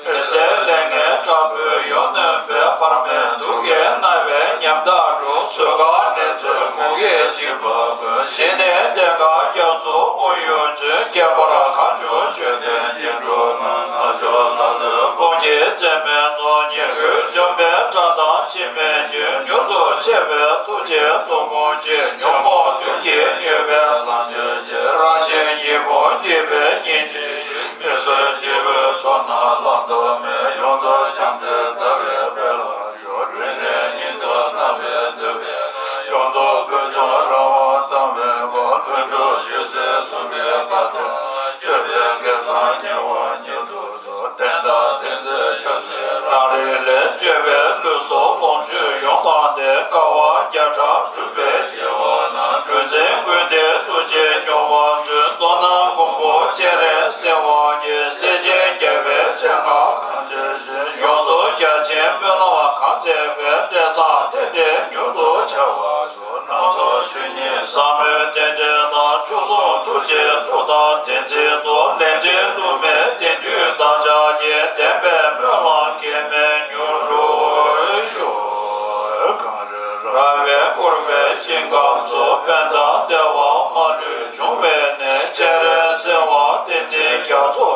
མི་ཟད་ལས་ངན་དྲག་པོས་ཡོངས་ནོན་པའི། བར་མའི་དུག་གིས་མནར་བའི་ཉམ་ཐག་འགྲོ། གཟུགས་ཁམས་ནད་མཚོན་མུ་གེས་འཇིགས་པ་ཀུན། ཞི་གནས་གདེངས་ཁ་རྒྱ་མཚོ་དབང་ཡུལ་ཚུན། ཁྱད་པར་གང་བྱུང་མཆོད་རྟེན་སྙིང་གྲོགས་རྣམས། རྣལ་འབྱོར་ལྷ་ཀླུ་དཔུང་གིས་མཚན་མོའི་ནོར། ཉེར་དགུའི་འཇོམས་པའི་སྒྲ་དང་འཆི་མེད་ཀྱི། མྱུར་དུ་མཆེད་པའི་ཐུགས་རྗེའི་མཐུ་ཁོང་ཆེ། ཉོན་མོངས་དུག་གིས་མྱོས་པའི་ལམ་ཆེན་ཞི། རང་བཞིན་གྱི་ཕུང་བསྐྱེད་པའི་སྙིང་རྗེ་ཡིས། མི་བཟོད་སྐྱེ་བོའི་ཚོགས་རྣམས་བླང་དོར་མེད། ཡོངས་རྫོགས་བྱམས་བརྩེའི་ཟླ་བའི་དཔལ་ལ་ཕྱོགས། སྤྲུལ་ནས་ཉིད་དུ་རྣམ་པར་བསྡུས་པས། ཡོངས་རྫོགས་ཕུན་ཚོགས་རང་དབང་གཙང་བའི་སྒོ། ལྷུན་གྲུབ་ཆོས་སྲིད་གསུམ་པའི་བཀའ་དང་། སྤྱོད་པའི་སྐལ་བཟང་ཉེ་བར་མྱུར་དུ་རྫོགས། བསྟན་དང་བསྟན་འཛིན་ཆོས་སྲིད་རང་རིག་ལས། སྤྱོད་པའི་ལུས་སྲོག་ལོངས་སྤྱོད་ཡོངས་བཏང་སྟེ། དཀའ་བ་བརྒྱ་ཕྲག་སྒྲུབ་པའི་སྐྱེ་བོ་རྣམས། གྲུ་འཛིན་ཀུན་ལྡན་ཐུགས་རྗེས་སྐྱོང་བར་མཛོད། མདོ་སྣམ་མགོན་པོ་སྤྱན་རས་གཟིགས་དབང་གིས། སྲས་ཆེན་རྒྱལ་བའི་སྤྱན་སྔར་གང་མཛད་ཅིང་། ཡོངས་རྫོགས་རྒྱ་ཆེན་སྨོན་ལམ་གང་མཛད་པའི། འབྲས་བཟང་རྟེན་འབྲེལ་མྱུར་དུ་འཆར་བར་ཤོག། སྣང་ལོ་ཆོས་ཉིད་ཟབ་མོའི་རྟེན་འབྲེལ་དང་། མཆོག་ཟུང་ཐུགས་རྗེའི་མཐུ་དང་དེ་མཛད་དོ། ལས་འབྲས་བསླུ་མེད་དེང་དུས་བདག་ཅག་གི། བདེན་པའི་སྨོན་ལམ་གེགས་མེད་མྱུར་འགྲུབ་ཤོག། གངས་རི་ར་བས་བསྐོར་བའི་ཞིང་ཁམས་སུ། ཕན་དང་བདེ་བ་མ་ལུས་འབྱུང་བའི་གནས། སྤྱན་རས་གཟིགས་དབང་བསྟན་འཛིན་རྒྱ་མཚོ།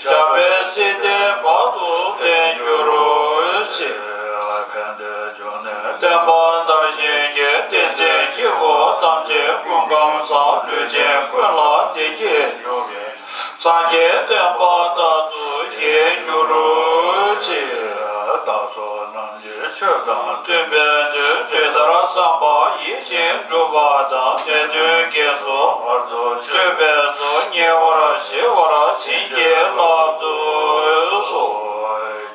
ཞབས་པད་སྲིད་མཐའི་བར་དུ་བརྟན་གྱུར་ཅིག། ཕན་བདེ་འབྱུང་གནས་བསྟན་པ་དར་ཞིང་རྒྱས། བསྟན་འཛིན་སྐྱེས་བུ་ཐམས་ཅད་ཀུན་ཁམས་བཟང་། ལུས་ཅན་ཀུན་ལ་བདེ་སྐྱིད་འབྱུང་བའི། སངས་རྒྱས་བསྟན་པ་རྟག་ཏུ་རྒྱས་གྱུར་ཅིག། བདག་སོགས་རྣམས་ཀྱི་ཆོས་དང་མཐུན་པའི་དོན། ཇི་ལྟར་བསམ་པ་ཡིད་བཞིན་འགྲུབ་པ་དང་། ནད་གདོན་བགེགས་སོགས་བར་དུ་གཅོད་པའི་ཚོགས། ཉེ་བར་ཞི་བར་བྱིན་གྱིས་བརླབ་ཏུ་གསོལ།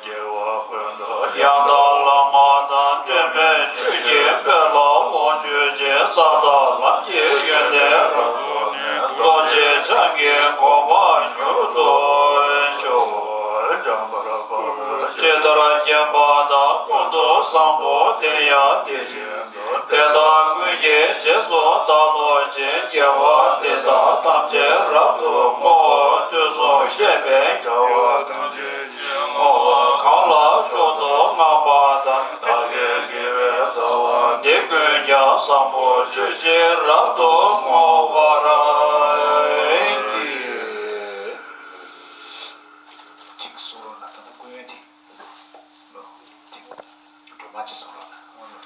སྐྱེ་བ་ཀུན་ཏུ་ཡང་དག་བླ་མ་དང་། འབྲལ་མེད་ཆོས་ཀྱི་དཔལ་ལ་ལོངས་སྤྱོད་ཅིང་། ས་དང་ལམ་གྱི་ཡོན་ཏན་རབ་ཏུ་བརྟན། རྡོ་རྗེ་འཆང་གི་གོ་འཕང་མྱུར་དུ་ཤོག། འཇམ་དཔལ་ ལྟར་མཁྱེན་པ་དང་། ཀུན་ཏུ་བཟང་པོ་དེ་ཡང་དེ་བཞིན་དུ། དེ་དག་ཀུན་གྱི་རྗེས་སུ་བདག་སློབ་ཅིང་། དགེ་བ་འདི་དག་ཐམས་ཅད་རབ་ཏུ་བསྔོ། དུས་གསུམ་གཤེགས་པའི་རྒྱལ་བ་ཐམས་ཅད་ཀྱིས། བསྔོ་བ་གང་ལ་མཆོག་ཏུ་བསྔགས་པ་དང་། བདག་གི་དགེ་བའི་རྩ་བ་འདི། ཀུན་ཀྱང་བཟང་པོ་སྤྱོད་ཕྱིར། རབ་ཏུ་བསྔོ་བར་བགྱི། ཅིག་གསུང་རོགས་གནང་། ད་ལྟ་ཀུན་དེ། ཅིག་སྒྲོལ་མ་ཅིག་གསུང་རོགས་གནང་།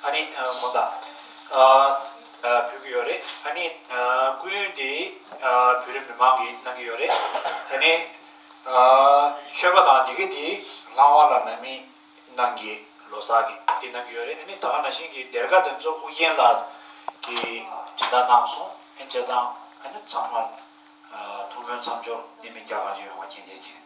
ཨ་ནི་ཨ་དགོངས་དག་ཨ་ཨ་ཕུལ་གྱི་ཡོད་རེད། ཨ་ནི་ཨ་ཀུན་དེ་ཨ་བོད་རིགས་མི་མང་གིས་གནང་གི་ཡོད་རེད། ཨ་ནི་ཨ་མཆོད་པ་དང་འདི་ག་དེ་ལྷ་དབང་བླ་མའི་ནང་གི་ལོ་གསར་གྱི་དེ་གནང་གི་ཡོད་རེད། ཨ་ནི་ད་ག་ནང་བཞིན་གྱི་སྡེར་ཁ་དེ་ཚོ་ཨུ་རྒྱན་ལགས་ཀྱིས་སྦྱིན་བདག་གནང་སོང་། ཨ་ནི་བྱས་ཙང་ཨ་ནི་ཚང་མར་ཨ་ཐུགས་སྨོན་མཚམས་སྦྱོར་གནད་མེད་རྒྱ་གང་ཅིག་ཡོང་བ་མཁྱེན་གསལ་མཁྱེན།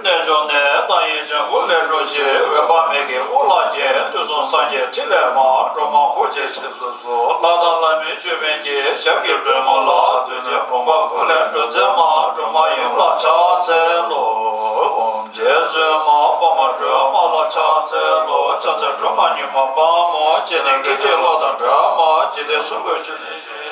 གནས་མཆོག་ནས་བདག་ཡིད་བྱང་ཁུ་ལས་འགྲོ་ཞིང་། འོད་དཔག་མེད་ཀྱི་དབུ་ལ་བརྒྱན། དུས་གསུམ་སངས་རྒྱས་ཕྲིན་ལས་མ། སྒྲོལ་མ་འཁོར་བཅས་ཆིབས་སུ་བསུ། ལྷ་དང་ལྷ་མིན་ཆོས་དཔོན་གྱི། ཞབས་ཀྱི་པདྨོ་ལ་འདུད་ཅིང་། ཕོངས་པ་ཀུན་ལས་སྒྲོལ་མཛད་མ། སྒྲོལ་མ་ཡུམ་ལ་ཕྱག་འཚལ་ལོ། རྗེ་བཙུན་མ་དཔའ་མོ་སྒྲོལ་མ་ལ་ཕྱག་འཚལ་ལོ། ཕྱག་འཚལ་སྒྲོལ་མ་མྱུར་མ་དཔའ་མོ། སྤྱན་ནི་སྐད་ཅིག་གློག་དང་འདྲ་མ། འཇིག་རྟེན་གསུམ་མགོན་ཆུ་སྲིན་གཤེད་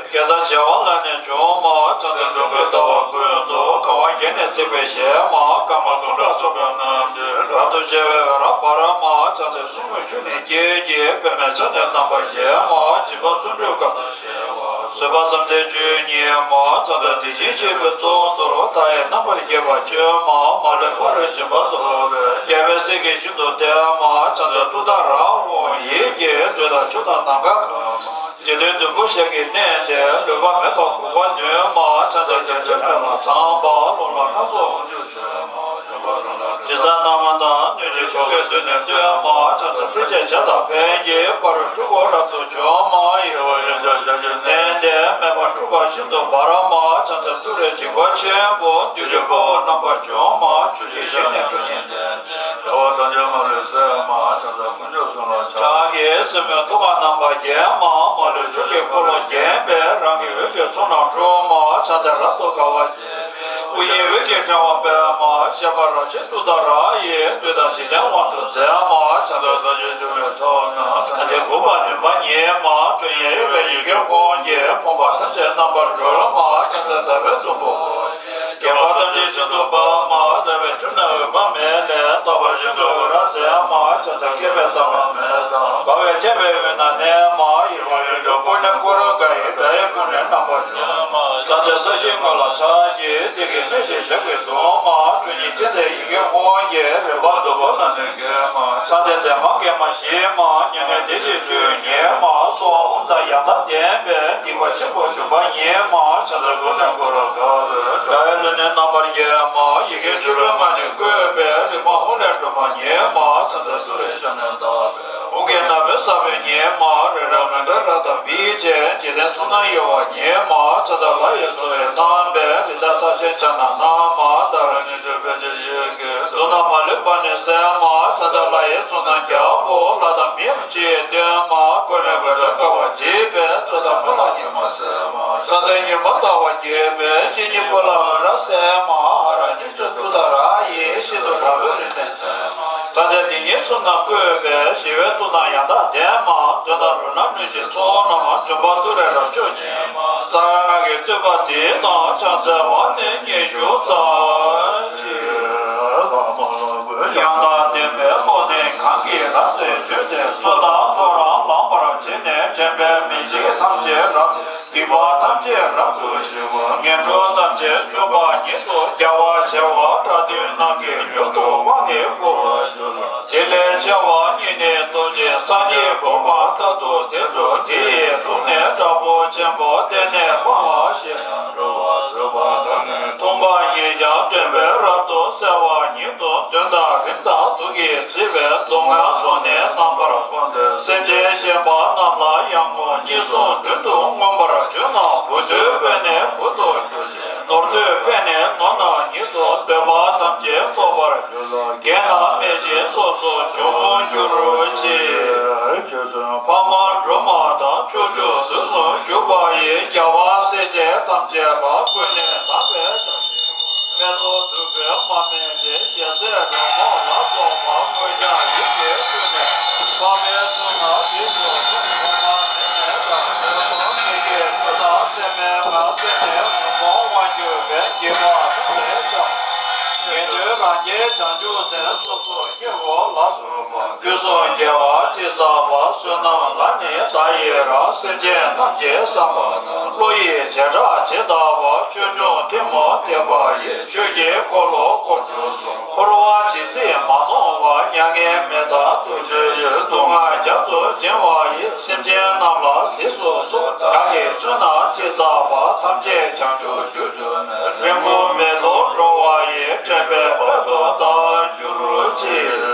ཀྱི། དགེ་རྩ་བྱེ་བ་ལས་ནི་བྱུང་མ། ཕྱག་འཚལ་འགྲོ་ཀུན་ལྟ་བ་ཀུན་ཏུ། གང་བ་བརྒྱད་ནི་བརྩེགས་པའི་ཞལ་མ། སྐར་མ་སྟོང་ཕྲག་ཚོགས་པའི་རྣམ་འདྲེན། རབ་ཏུ་ཕྱེ་བའི་འོད་རབ་འབར་མ། ཕྱག་འཚལ་གསུང་མགོན་ཆུ་ནི་སྐད་ཀྱིས། པདྨས་ཕྱག་ནི་རྣམ་པར་བརྒྱན་མ། སྦྱིན་པ་བརྩོན་འགྲུས་དཀའ་བ་སྤྱད་པ། བཟོད་པ་བསམ་གཏན་བཅུ་གཉིས་མ། ཕྱག་འཚལ་དེ་བཞིན་གཤེགས་པའི་གཙུག་ཏོར། མཐའ་ཡས་རྣམ་པར་རྒྱས་པ་སྤྱོད་མ། མ་ལུས་ཕ་རོལ་ཕྱིན་པ་ཐོབ་པའི། རྒྱལ་བའི་སྲས་ཀྱིས་ཤིན་ཏུ་བསྟེན་མ། ཕྱག་འཚལ་ཏུཏྟཱ་ར་ཧཱུྃ། ཡིད་ཀྱིས་འདོད་དང་ཕྱོགས་དང་ནམ་མཁའ་གང་མ། འཇིག་རྟེན་བདུན་པོ་ཞལ་གྱིས་མནན་ཏེ། ལུས་པ་མེད་པར་འགུགས་པར་ནུས་མ། ཕྱག་འཚལ་རྒྱ་ཆེར་ཕེབས་ལ་འཚམས་པ། ཀློང་ལ་སྣ་ཚོགས་དབང་ཕྱུག་མཆོད་མ། དྲི་ཟ་རྣམ་མང་དང་། སྣོད་ཀྱི་མཆོག་གི་མདུན་ནས་བསྟོད་མ། ཕྱག་འཚལ་ཐེག་ཆེན་བྱ་དང་ཕན་བགྱིད། ཕ་རོལ་འཁྲུལ་འཁོར་རབ་ཏུ་འཇོམས་མ། ཡུལ་བ་ཡུལ་ཕྱོགས་ཞལ་གྱིས་མནན་ཏེ། མེ་འབར་འཁྲུག་པ་ཤིན་ཏུ་འབར་མ། ཕྱག་འཚལ་ཏུ་རེ་འཇིགས་པ་ཆེན་པོ། བདུད་ཀྱི་དཔའ་བོ་རྣམ་པར་འཇོམས་མ། ཆུ་སྐྱེས་ཞལ་ནི་ཁྲོ་གཉེར་ལྡན། རྒྱལ་བ་ཐམས་ཅད་མ་ལུས་གསལ་མ། ཕྱག་འཚལ་དཀོན་མཆོག་གསུམ་ལ་ཕྱག་ཕྱག་གི་སེན་མོས་ཐུབ་པ་རྣམ་པར་བརྒྱན་མ། མ་ལུས་ཕྱོགས་ཀྱི་འཁོར་ལོས་བརྒྱན་པའི། རང་གི་འོད་ཀྱི་ཚོགས་རྣམས་འཁྲུག་མ། ཕྱག་འཚལ་རབ་ཏུ་དགའ་བ། དབུ་རྒྱན་འོད་ཀྱི་ཕྲེང་བ་སྤེལ་མ། བཞད་པ་རབ་བཞད་ཏུཏྟཱ་ར་ཡིས། བདུད་དང་འཇིག་རྟེན་དབང་དུ་མཛད་མ། ཕྱག་འཚལ་ས་གཞི་བྱུང་བའི་ཚོགས་རྣམས། ཐམས་ཅད་འགུགས་པར་ནུས་པ་ཉིད་མ། ཁྲོ་གཉེར་གཡོ་བའི་ཡི་གེ་ཧཱུྃ་གིས། ཕོངས་པ་ཐམས་ཅད་རྣམ་པར་སྒྲོལ་མ། ཕྱག་འཚལ་ཟླ་བའི་དུམ་བུ་ཧཱུྃ་ཡིས། བརྒྱན་པ་ཐམས་ཅད་ཤིན་ཏུ་སྤངས་མ། རལ་པའི་ཁྱུང་རྣམས་འོད་དཔག་མེད་ལས། རྟག་པར་ཤིན་ཏུ་འོད་རབ་མཛད་མ། ཕྱག་འཚལ་བསྐལ་པའི་ཐ་མ་མེད་དང་། འབར་བའི་ཐལ་བའི་དབུས་ན་གནས་མ། ཡུལ་དབང་ཡུལ་ཕྱོགས་ཀུན་ནས་བསྐོར་དགའ་ཡི། དགྲ་ཡི་དཔུང་ནི་རྣམ་པར་འཇོམས་མ། ཕྱག་འཚལ་ས་གཞིའི་ངོས་ལ་ཕྱག་གི་གཏེར་གྱིས་མནན་ཞིང་ཞབས་ཀྱིས་བརྡུང་མ། ཁྲོ་གཉེར་ཅན་མཛད་ཡི་གེ་ཧཱུྃ་ཡིས། རིམ་པ་བདུན་པོ་རྣམས་ནི་འགེམས་མ། ཕྱག་འཚལ་བདེ་མ་དགེ་མ་ཞི་མ། མྱ་ངན་འདས་ཞི་སྤྱོད་ཉེས་མ། གསོལ་བ་དབང་དང་ཡང་དག་ལྡན་པའི། སྡིག་པ་ཆེན་པོ་འཇོམས་པ་ཉིད་མ། ཕྱག་འཚལ་ཀུན་ནས་བསྐོར་རབ་དགའ་བའི། དགྲ་ཡི་ལུས་ནི་རྣམ་པར་བརྒྱན་མ། ཡི་གེ་མཆོད་པའི་ངག་ནི་བཀོད་པའི། རིམ་པ་ཧཱུྃ་ལས་སྒྲོལ་མ་ཉིད་མ། ཕྱག་འཚལ་ཏུ་རེའི་ཞབས་ནི་བརྡབས་པའི། ཧཱུྃ་གི་རྣ་བའི་ས་བོན་ཉིད་མ། རེག་རབ་མི་འབྲལ་རབ་དང་བིར་ཅན། འཇིག་རྟེན་གསུམ་རྣམས་གཡོ་བ་ཉིད་མ། ཕྱག་འཚལ་ལྷ་ཡི་གཙོ་བོའི་རྣམ་པའི། རི་དྭགས་མཐའ་ཅན་ཕྱག་ན་བསྣམས་མ། ཏཱ་ར་གཉིས་བརྗོད་ཕལ་ཆེར་ཡི་གེ། དུག་རྣམས་མ་ལུས་པ་ནི་སེལ་མ། ཕྱག་འཚལ་ལྷ་ཡི་ཚོགས་རྣམས་རྒྱལ་པོ། ལྷ་དང་མིའམ་ཅི་ཡིས་བསྟོད་མ། ཀུན་ནས་བསྐོར་ཞིང་དགའ་བ་བརྗིད་པའི། རྩོད་དང་སྨོན་ལམ་ཉི་མ་སེལ་མ། ཕྱག་འཚལ་ཉོན་མོངས་ལྟ་བ་རྒྱས་པའི། གཅིན་སྙི་སྤུ་ལ་འོད་རབ་གསལ་མ། ཧ་ར་གཉིས་བརྗོད་ཏུཏྟཱ་ར་ཡིས། ཤིན་ཏུ་དྲག་པོའི་རིམས་ནད་སེལ་མ། ཕྱག་འཚལ་སྡེ་ཉིད་གསུམ་རྣམས་བཀོད་པའི། ཞི་བའི་མཐུ་དང་ཡང་དག་ལྡན་མ། གདོན་དང་རོ་ལངས་གནོད་སྦྱིན་ཚོགས་རྣམས། འཇོམས་པ་ཏུ་རེ་རབ་མཆོག་ཉིད་མ། རྩ་བའི་སྔགས་ཀྱི་བསྟོད་པ་འདི་དང་། ཕྱག་འཚལ་བ་ནི་ཉི་ཤུ་རྩ་གཅིག་ཡང་དག་ལྡན་པའི་བློ་ནི་གང་གིས་རབ་ཏུ་བརྗོད་དེ། ཚོགས་དང་ཐོ་རངས་ལངས་པར་བྱས་ནས། དྲན་པས་མི་འཇིགས་ཐམས་ཅད་རབ། སྡིག་པ་ཐམས་ཅད་རབ་ཏུ་ཞི་བ། ངན་འགྲོ་ཐམས་ཅད་འཇོམས་པ་ཉིད་དོ། རྒྱལ་བ་བྱེ་བ་ཕྲག་བདུན་རྣམས་ཀྱིས། མྱུར་དུ་དབང་ནི་བསྐུར་བར་འགྱུར་ལ། དེ་ལས་ཆེ་བ་གཉིས་ནི་སྟོབས་ཆེན། སངས་རྒྱས་གོ་འཕང་མཐར་ཐུག་དེར་འགྲོ། དེ་ཡི་དྲུང་ནས་དྲག་པོ་ཆེན་པོ། གཏན་ནས་སྤང་བ་ཞེས་འགྲོ་བ་བཟོད་པ་དང་ནི། མཐུན་པ་ཉིད་ཀྱང་དྲན་པས་རབ་ཏུ་གསལ་བ་ཉིད་དོ། གདོན་དང་རིམས་དང་དུག་གིས་གཟིར་བའི། སྡུག་བསྔལ་ཚོགས་ནི་རྣམ་པར་སྤངས་ཏེ། སེམས་ཅན་གཞན་པ་རྣམས་ལ་ཡང་ངོ་། གཉིས་གསུམ་བདུན་དུ་མངོན་པར་བྱོན་ན། བུ་འདོད་པས་ནི་བུ་ཐོབ་འགྱུར་ཞིང་། ནོར་འདོད་པས་ནི་ནོར་རྣམས་ཉིད་དོ། འདོད་པ་ཐམས་ཅད་ཐོབ་པར་འགྱུར་ལ། རྒན་དང་སྨད་ཀྱི་སོ་སོར་འབྱུང་འགྱུར་ཅིག་ཕ་མ་སྒྲོལ་མ་དང་། ཕྱོགས་བཅུ་དུས་གསུམ་བཞུགས་པ་ཡི། རྒྱལ་བ་སྲས་བཅས་ཐམས་ཅད་ལ། ཀུན་ནས་དག་པའི་ཕྱག་འཚལ་ལོ། མེ་ ཐུབ་པའི་མ་སྨད་དེ་ཞལ་ཟས་རོལ་མོ་ལ་སོགས་པ་དངོས་འཆར་ཡིད་ཀྱིས་བསྐུལ་ནས་འཕགས་པའི་གསུང་ལ་དྲིས་ཤོག །ཐོག་མ་མེད་ནས་བདག་འཛིན་པ་མི་བསྐྱེད་ཆོས་དང་སེམས་མེད་ང་སེམས་མེད་མི་ཁོང་དབང་གྱུར་པའི་སྐྱེས་པ་ཐམས་ཅད་ཀྱང་། དགེ་འདུན་རང་རྒྱལ་བྱང་ཆུབ་སེམས་སོ་སོ་སྐྱེ་བོ་ལ་སོགས་པ་དུས་གསུམ་རྒྱལ་བ་ཅི་བསགས་པ་བསོད་ནམས་ལ་ནི་བདག་ཡི་རང་། སེམས་ཅན་རྣམས་ཀྱི་བསམ་པ་བློ་ཡི་བྱེ་བྲག་ཇི་ལྟ་བ། ཆོས་འབྱུང་ཐུན་མོང་ཐེག་པ་ཡི། ཆོས་ཀྱི་འཁོར་ལོ་བསྐོར་དུ་གསོལ། འཁོར་བ་ཇི་སྲིད་མ་སྟོངས་བར། མྱ་ངན་མི་འདའ་རྡོ་རྗེ་ཡི། སྡུག་བསྔལ་རྒྱ་མཚོ་འཇིང་བ་ཡི། སེམས་ཅན་རྣམས་ལ་གཟིགས་སུ་གསོལ། བདག་གིས་བསོད་ནམས་ཅི་བསགས་པ། ཐམས་ཅད་བྱང་ཆུབ་རྒྱུར་གྱུར་ནས། རིང་པོ་མི་ཐོགས་འགྲོ་བ་ཡི། འདྲེན་པའི་དཔལ་དུ་བདག་གྱུར་ཅིག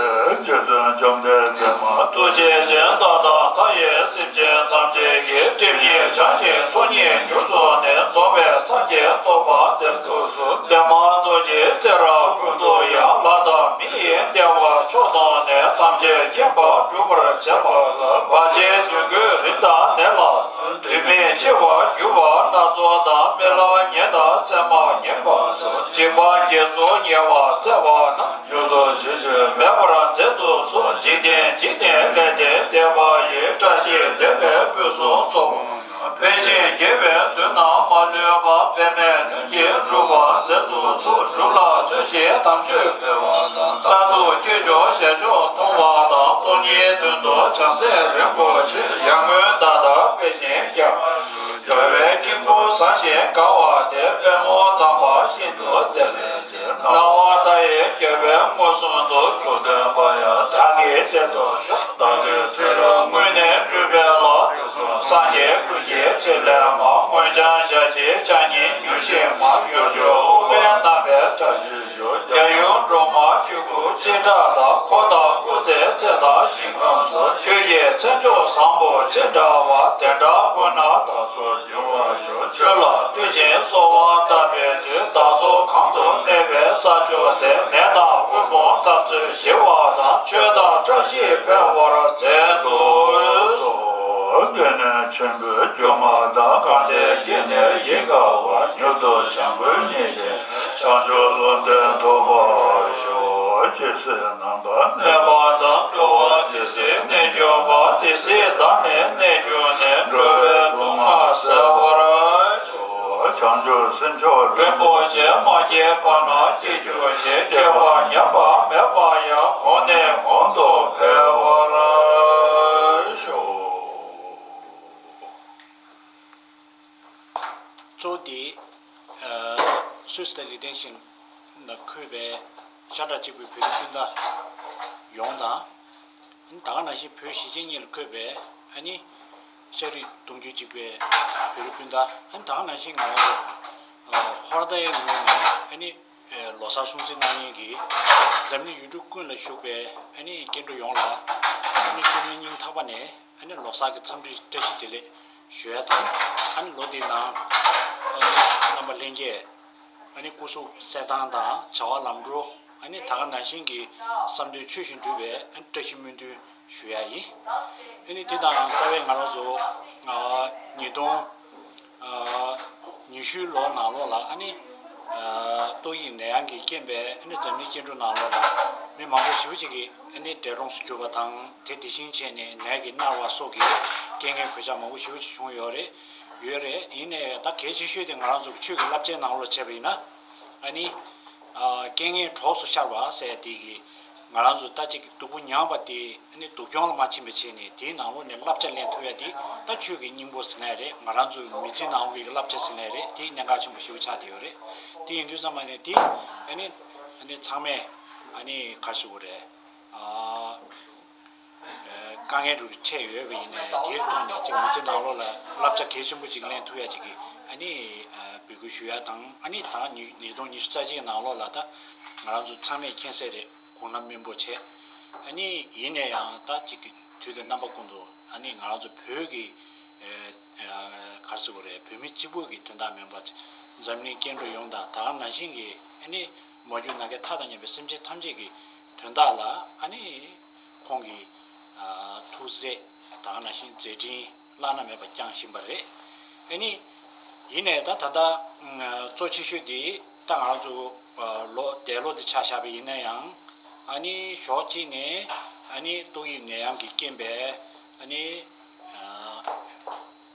།རྗེ་བཙུན་བཅོམ་ལྡན་འདས་མ་ཐུགས་རྗེ་ཅན། བདག་དང་མཐའ་ཡས་སེམས་ཅན་ཐམས་ཅད་ཀྱི། སྒྲིབ་གཉིས་བྱང་ཞིང་ཚོགས་གཉིས་མྱུར་རྫོགས་ནས། རྫོགས་པའི་སངས་རྒྱས་རྟོགས་པ་ལྡན་དུ་གསོལ། བདེ་མ་རྫོགས་ཀྱི་ཚེ་རབས་ཀུན་ཏུ་ཡང་། ལྷ་དང་མི་ཡི་བདེ་བ་མཆོག་བསྟོད་ནས། ཐམས་ཅད་མཁྱེན་པ་སྒྲུབ་པར་བྱེད་པ་ལ། བར་ཆད་སྡུག་བསྔལ་རིམས་དང་ནད་ལ། དུས་མིན་འཆི་བར་འགྱུར་བ་སྣ་ཚོགས་དང་། རྨི་ལམ་ཉལ་དང་མཚན་མ་ཉིན་པ་སོགས། འཇིགས་པ་བརྒྱད་སོགས་ཉེ་བར་འཚེ་བ་རྣམས། མྱུར་དུ་ཞི་ཞིང་མེད་པར་མཛད་དུ་གསོལ། འཇིག་རྟེན་འཇིག་རྟེན་ལས་འདས་འདས་པ་ཡི། བཀྲ་ཤིས་བདེ་ལེགས་ཕུན་སུམ་ཚོགས་པ། འཕེལ་ཞིང་རྒྱས་པའི་དོན་རྣམས་མ་ལུས་པ། འབད་མེད་ལྷུན་གྱིས་གྲུབ་པར་མཛད་དུ་གསོལ། སྒྲུབ་ལ་བརྩོན་ཞིང་དམ་ཆོས་འཕེལ་བ་དང་། རྟག་ཏུ་ཆོས་སྐྱོང་ཞལ་མཆོག་མཐོང་བ་དང་། སྟོང་ཉིད་དོན་དུ་བྱང་སེམས་རིན་པོ་ཆེ། ཡར་ངོའི་ཟླ་ལྟར་འཕེལ་ཞིང་རྒྱས་པར་འགྲོ་བའི་དཀྱིལ་འཁོར་བཟང་ཞིང་དགའ་བ་དེར། པདྨོ་དམ་པ་ཤིན་ཏུ་བརྟན་པའི་ཚེ། སྣང་བ་མཐའ་ཡས་རྒྱལ་པོས་མངོན་སུམ་དུ། ཐུགས་བསྟན་པ་ཡང་བདག་གིས་བསྟན་དུ་གསོལ། བདག་གི་ཚེ་རབས་སྔོན་ནས་བསྒྲུབས་པའི་ལྷ། དུས་གསུམ་སངས་རྒྱས་ཀུན་གྱི་ཕྲིན་ལས་མ། སྔོན་སྦྱངས་ཞལ་གྱི་ཕྱག་རྙིང་མྱུར་ཞི་མ། གཡོ་སྒྱུ་དབུ་མའི་རྣམ་པའི་བཀྲ་ཤིས་ཤོག །རྒྱལ་ཡུམ་སྒྲོལ་མ་ཆོས་སྐུ་ཅི་འདྲ་དང་། འཁོར་དང་སྐུ་ཚེའི་ཚད་དང་ཞིང་ཁམས་སུ། ཆོས་ཀྱི་མཚན་མཆོག་བཟང་པོ་ཅི་འདྲ་བ། དེ་འདྲ་ཁོ་ན་བདག་སོགས་འབྱུང་བར་ཤོག །ཆོས་ལ་བསྟུན་ཅིང་གསོལ་བ་བཏབ་པའི་མཐུས། བདག་སོགས་གང་དུ་གནས་པའི་ས་ཕྱོགས་དེར། ནད་དང་དབུལ་ཕོངས་འཐབ་རྩོད་ཞི་བ་དང་། ཆོས་དང་བཀྲ་ཤིས་འཕེལ་བར་མཛད་དུ་གསོལ། འདི་ནི་མཆོད་འབུལ་སྒྱུ་མ་དང་། གང་དེ་བགྱིས་ནས་ཡིད་དགའ་བ། མྱུར་དུ་བྱམས་མགོན་ཉིད་ཀྱི། བྱང་ཆུབ་བློ་འདི་ཐོབ་པར་ཤོག །ཇི་སྲིད་ནམ་མཁའ་གནས་པ་དང་། འགྲོ་བ་ཇི་སྲིད་གནས་གྱུར་པ། དེ་སྲིད་བདག་ནི་གནས་གྱུར་ནས། འགྲོ་བའི་སྡུག་བསྔལ་སེལ་བར་ཤོག །བྱང་ཆུབ་སེམས་མཆོག་རིན་པོ་ཆེ། མ་སྐྱེས་པ་རྣམས་སྐྱེ་གྱུར་ཅིག །སྐྱེས་པ་ཉམས་པ་མེད་པ་ཡང་། གོང་ནས་གོང་དུ་འཕེལ་བར་ཤོག ། གཙོ་བོ་དེ། ཨ། སུད་སི་དང་ལི་ཏེན་ཤན་ལ་འཁོད་པའི་ཤ་ཁྲག་གཅིག་པའི་བོད་རིགས་སྤུན་ཟླ་ཡོངས་དང་། ཨ་ནི་ད་ག་ནང་བཞིན་བོད་གཞིས་བྱེས་གཉིས་ལ་འཁོད་པའི་ཨ་ནི་ཤ་རུས་གདུང་རྒྱུད་གཅིག་པའི་བོད་རིགས་སྤུན་ཟླ། ཨ་ནི་ད་ག་ནང་བཞིན་ང་རང་ཚོ་ཨ་ཧོར་ཟླ་བའི་ངོས་ནས་ཨ་ནི་ལོ་གསར་སྲུང་བརྩི་གནང་མཁན་གྱི་འཛམ་གླིང་ཡུལ་གྲུ་ཀུན་ལ་བཞུགས་པའི་ཨ་ནི་སྐྱེ་འགྲོ་ཡོངས་ལ་ཨ་ནི་བཅོས་མིན་སྙིང་ཐག་པ་ནས། ཨ་ནི་ལོ་གསར་གྱི་འཚམས་འདྲི་བཀྲ་ཤིས་བདེ་ལེགས་ཞུ་ཡ་དང་། ཨ་ནི་ལོ་འདིའི་ནང་ཨ་ནི་རྣམ་པ་ལྷན་རྒྱས་ཨ་ནི་སྐུ་གཟུགས་གསལ་ཐང་དང་བྱ་བ་ལམ་འགྲོ། ཨ་ནི་ད་ག་ནང་བཞིན་གྱི་བསམ་དོན་ཆོས་བཞིན་འགྲུབ་པའི་ཨ་ནི་བཀྲ་ཤིས་སྨོན་འདུན་ཞུ་ཡ་ཡིན། ཨ་ནི་དེ་དང་རྩ་བའི་ང་རང་ཚོ་ཨ་ཉིས་སྟོང་ཨ་ཉི་ཤུའི་ལོ་ནང་ལོགས་ལ་ཨ་ནི་ཨ་ཏོག་དབྱིབས་ནད་ཡམས་ཀྱི་རྐྱེན་པས་ཨ་ནི་འཛམ་གླིང་སྐྱེ་འགྲོ་ནང་ལོགས་ལ་མི་མང་པོ་ཞེ་པོ་ཅིག་གིས་ཨ་ནི་འདས་གྲོངས་སུ་གྱུར་པ་དང་། དེ་དེ་བཞིན་བྱས་ནས་ནད་ཀྱིས་མནར་བ་སོགས་ཀྱི་རྐྱེན་ངན་གོད་ཆག་མང་པོ་ཞེ་པོ་ཅིག་བྱུང་ཡོད་རེད། ཡོད་རེད། ཡིན་ནའི་ད་གལ་ཆེ་ཤོས་དེ་ང་རང་ཚོ་གི་ཆོས་ཀྱི་བསླབ་བྱའི་ནང་ལོགས་བྱས་པ་ཡིན་ན། ཨ་ནི་ཨ་རྐྱེན་ངན་གྲོགས་སུ་ཤར་བ་ཟེར་དེ་གི་ང་རང་ཚོ་ད་ཅིག་སྡུག་པོ་མྱངས་པ་དེ་ཨ་ནི་སྡུག་གྱོང་ལ་མ་ཕྱིན་པ་བྱས་ནས་དེའི་ནང་ལོགས་ནས་བསླབ་བྱ་ལེན་ཐུབ་ཡ་དེ་ད་ཆོས་ཀྱི་སྙིང་པོ་ཟེར་ན་ཡང་རེད། ང་རང་ཚོའི་མི་ཚེའི་ནང་ལོགས་ཀྱི་བསླབ་བྱ་ཟེར་ན་ཡང་རེད། དེ་གནད་འགག་ཆེན་པོ་ཞེ་པོ་ཆགས་བསྡད་ཡོད་རེད། དེ་ཡིན་དུས་ཙམ་པ་ནས་དེ་ཨ་ནི་ཨ་ནི་ཚང་མས་ཨ་ནི་ག་རེ་ཟེར་དགོས་རེད། ཨ། དཀའ་ངལ་རུ་འཕྲད་ཡོད་པ་ཡིན་ནའི་དེའི་ཐོག་ནས་ཅིག་མི་ཚེ་ནང་ལོགས་ལ་བསླབ་བྱ་གལ་ཆེན་པོ་ཅིག་ལེན་ཐུབ་ཡ་ཅིག་གི་ཨ་ནི་འབོད་སྐུལ་ཞུ་ཡ་དང་། ཨ་ནི་ད་ཉིས་ཉིས་སྟོང་ཉི་ཤུ་རྩ་གཅིག་ནང་ལོགས་ལ་ད་ང་རང་ཚོ་ཚང་མས་མཁྱེན་གསལ་རེད། དགུང་ལོ་སྨིན་པོ་བྱས། ཨ་ནི་ཡིན་ནའི་ཡང་ད་ཅིག་གི་དུས་དང་རྣམ་པ་ཀུན་ཏུ་ཨ་ནི་ང་རང་ཚོ་བོད་ཀྱི་ག་རེ་ཟེར་དགོས་རེད། བོད་མི་གཅིག་པུ་གི་དོན་དག་མིན་པར་འཛམ་གླིང་སྐྱེ་འགྲོ་ཡོངས་དང་ད་ག་ནང་བཞིན་གྱི་ཨ་ནི་མ་གྱུར་ནམ་མཁའི་མཐའ་དང་མཉམ་པའི་སེམས་ཅན་ཐམས་ཅད་ཀྱི་དོན་དག་ལ་ཨ་ནི། ཁོང་གིས་ཐུགས་རྗེ་ད་ག་ནང་བཞིན་མཛད་འཕྲིན་བླ་ན་མེད་པ་བསྐྱངས་བཞིན་པ་རེད། ཨ་ནི་ཡིན་ནའི་ད་ད་ལྟ་གཙོ་ཆེ་ཤོས་དེ་ ད་ང་རང་ཚོ་ལོ་འདས་ལོ་འདི་ཆ་བཞག་པ་ཡིན་ན་ཡང་ཨ་ནི་ཕྱོགས་གཅིག་ནས་ཨ་ནི་ཏོག་དབྱིབས་ནད་ཡམས་ཀྱི་རྐྱེན་པས་ཨ་ནི་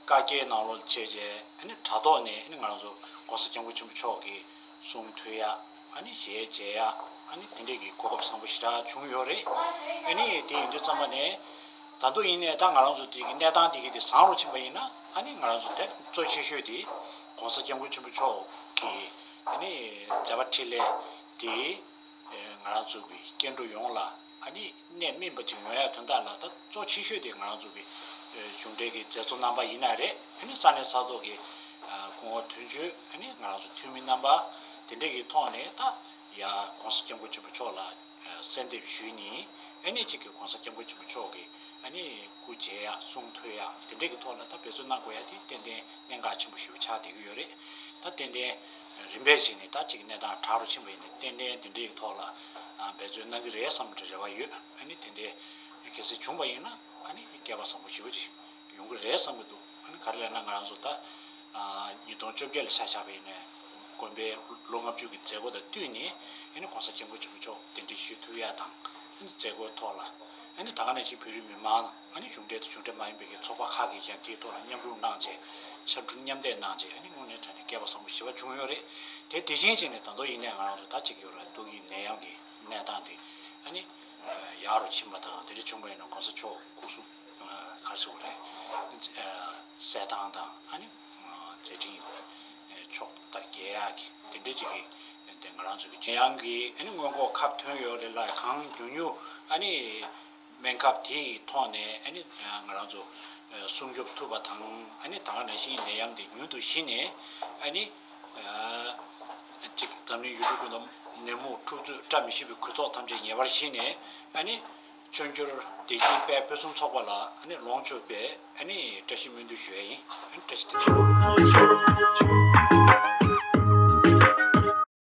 བཀའ་རྒྱའི་ནང་ལོགས་བྱས་རྗེས་ཨ་ནི་དྲ་ཐོག་ནས་ཨ་ནི་ང་རང་ཚོ་༸གོང་ས་༸སྐྱབས་མགོན་ཆེན་པོ་མཆོག་གི་གསུང་ཐོས་ཡ་ཨ་ནི་ཞལ་མཇལ་ཡ་ཨ་ནི་དེ་འདྲས་ཀྱི་གོ་སྐབས་བཟང་པོ་ཞེ་དྲག་བྱུང་ཡོད་རེད། ཨ་ནི་དེ་ཡིན་དུས་ཙམ་པ་ནས་ད་དུང་ཡིན་ནའི་ད་ང་རང་ཚོ་དེ་གི་གནས་སྟངས་དེ་གི་དེ་བཟང་རུ་ཕྱིན་པ་ཡིན་ན་ཨ་ནི་ང་རང་ཚོ་དེ་གཙོ་ཆེ་ཤོས་དེ་༸གོང་ས་༸སྐྱབས་མགོན་ཆེན་པོ་མཆོག་གི་ཨ་ནི་མཛད་པ་འཕྲིན་ལས་དེ་ང་རང་ཚོ་གི་སྐྱེ་འགྲོ་ཡོངས་ལ་ཨ་ནི་གནད་སྨིན་པ་ཅིག་ཡོང་ཡ་དོན་དག་ལ་ད་གཙོ་ཆེ་ཤོས་དེ་ང་རང་ཚོ་གི་གཞུང་འབྲེལ་གྱི་མཛད་གཙོ་རྣམ་པ་ཡིན་ན་རེད། ཨ་ནི་ས་གནས་ས་ཐོག་གི་སྐུ་ངོ་དོན་གཅོད་ཨ་ནི་ང་རང་ཚོ་འཐུས་མི་རྣམ་པ་དེ་འདྲས་ཀྱི་ཐོག་ནས་ད་ཡ་༸གོང་ས་༸སྐྱབས་མགོན་ཆེན་པོ་མཆོག་ལ་གསལ་འདེབས་ཞུས་ནས་ཨ་ནི་གཅིག་གི་༸གོང་ས་༸སྐྱབས་མགོན་ཆེན་པོ་མཆོག་གི་ཨ་ནི་སྐུ་མཇལ་ཡ་གསུང་ཐོས་ཡ་དེ་འདྲས་ཀྱི་ཐོག་ལ་ད་འབད་བརྩོན་གནང་དགོས་ཡ་དེ་ཏན་ཏན་གནད་འགག་ཆེན་པོ་ཞེ་པོ་ཆགས་བསྡད་ཀྱི་ཡོད་རེད། ད་ཏན་ཏན་རིམ་པས་བྱས་ནས་ད་ཅིག་གནས་སྟངས་དྲག་རུ་ཕྱིན་པ་ཡིན་ན་ཏན་ཏན་དེ་འདྲའི་ཐོག་ལ་ཨ་འབད་བརྩོན་གནང་གི་རེད་བསམ་གྱི་རེ་བ་ཡོད། ཨ་ནི་དེ་འདྲའི་གལ་སྲིད་བྱུང་བ་ཡིན་ན་ཨ་ནི་སྐལ་པ་བཟང་པོ་ཞེ་པོ་ཅིག་ཡོང་གི་རེད་བསམ་གྱི་འདུག་ཨ་ནི་ག་རེ་ལབ་ན་ང་རང་ཚོ་ད་ཨ་ཉིས་སྟོང་བཅོ་བརྒྱད་ལ་ཆ་བཞག་པ་ཡིན་ན་དགོན་པའི་ལོ་ལྔ་བཅུ་གི་མཛད་སྒོ་དང་བསྟུན་ནས་ཨ་ནི་༸གོང་ས་༸སྐྱབས་མགོན་ཆེན་པོ་མཆོག་གདན་འདྲེན་ཞུ་ཐུབ་ཡ་དང་ཨ་ནི་མཛད་སྒོའི་ཐོག་ལ་ཨ་ནི་ད་ག་ནང་བཞིན་བོད་རིགས་མི་མང་ཨ་ནི་གཞུང་འབྲེལ་དང་གཞུང་འབྲེལ་མ་ཡིན་པའི་གི་ཚོགས་པ་ཁག་གིས་ཀྱང་དེའི་ཐོག་ལ་མཉམ་རུབ་གནང་བྱས་ཕྱར་གྲུ་མཉམ་འདེགས་གནང་བྱས་ཨ་ནི་དངོས་གནས་དྲང་གནས་སྐལ་པ་བཟང་པོ་ཞེ་པོ་བྱུང་ཡོད་རེད། དེ་དེ་བཞིན་བྱས་ནས་ད་དུང་ཡིན་ནའི་ང་རང་ཚོ་ད་ཅིག་ཡོད་ར་ཏོག་དབྱིབས་ནད་ཡམས་ཀྱི་གནས་སྟངས་དེ་ཨ་ནི་ཡག་རུ་ཕྱིན་པ་དང་དེ་འདྲ་བྱུང་བ་ཡིན་ན་༸གོང་ས་མཆོག་སྐུ་གཟུགས་ག་རེ་ཟེར་དགོས་རེད། གསལ་ཐང་དང་ཨ་ནི་མཛད་འཕྲིན་ཕྱོགས་མཐར་རྒྱས་ཡག་གི་དེ་འདྲ་ཅིག་གི་དེ་ང་རང་ཚོ་གི་ཡང་གི་ཨ་ནི་སྔོན་འགོག་ཁབ་ཐོན་ཡོད་རེད་ལ་གང་མགྱོགས་མྱུར་ཨ་ནི་སྨན་ཁབ་དེ་ཡི་ཐོག་ནས་ཨ་ནི་ང་རང་ཚོ་སྲུང་སྐྱོབ་ཐུབ་པ་དང་ཨ་ནི་ད་ག་ནང་བཞིན་ནད་ཡམས་དེ་མྱུར་དུ་ཞི་ནས་ཨ་ནི་ཅིག་འཛམ་གླིང་ཡུལ་གྲུ་ཀུན་ཏུ་ནད་མུག་འཁྲུག་རྩོད་བཀྲ་མི་ཤིས་པའི་གོ་ཚོགས་ཐམས་ཅད་ངེས་པར་ཞི་ནས་ཨ་ནི་མཆོད་འགྱུར་བདེ་སྐྱིད་དཔལ་ཕུན་སུམ་ཚོགས་པ་ལ་ཨ་ནི་ལོངས་སྤྱོད་པའི་ཨ་ནི་བཀྲ་ཤིས་སྨོན་འདུན་ཞུ་ཡ་ཡིན། ཨ་ནི་བཀྲ་ཤིས་བདེ་ལེགས།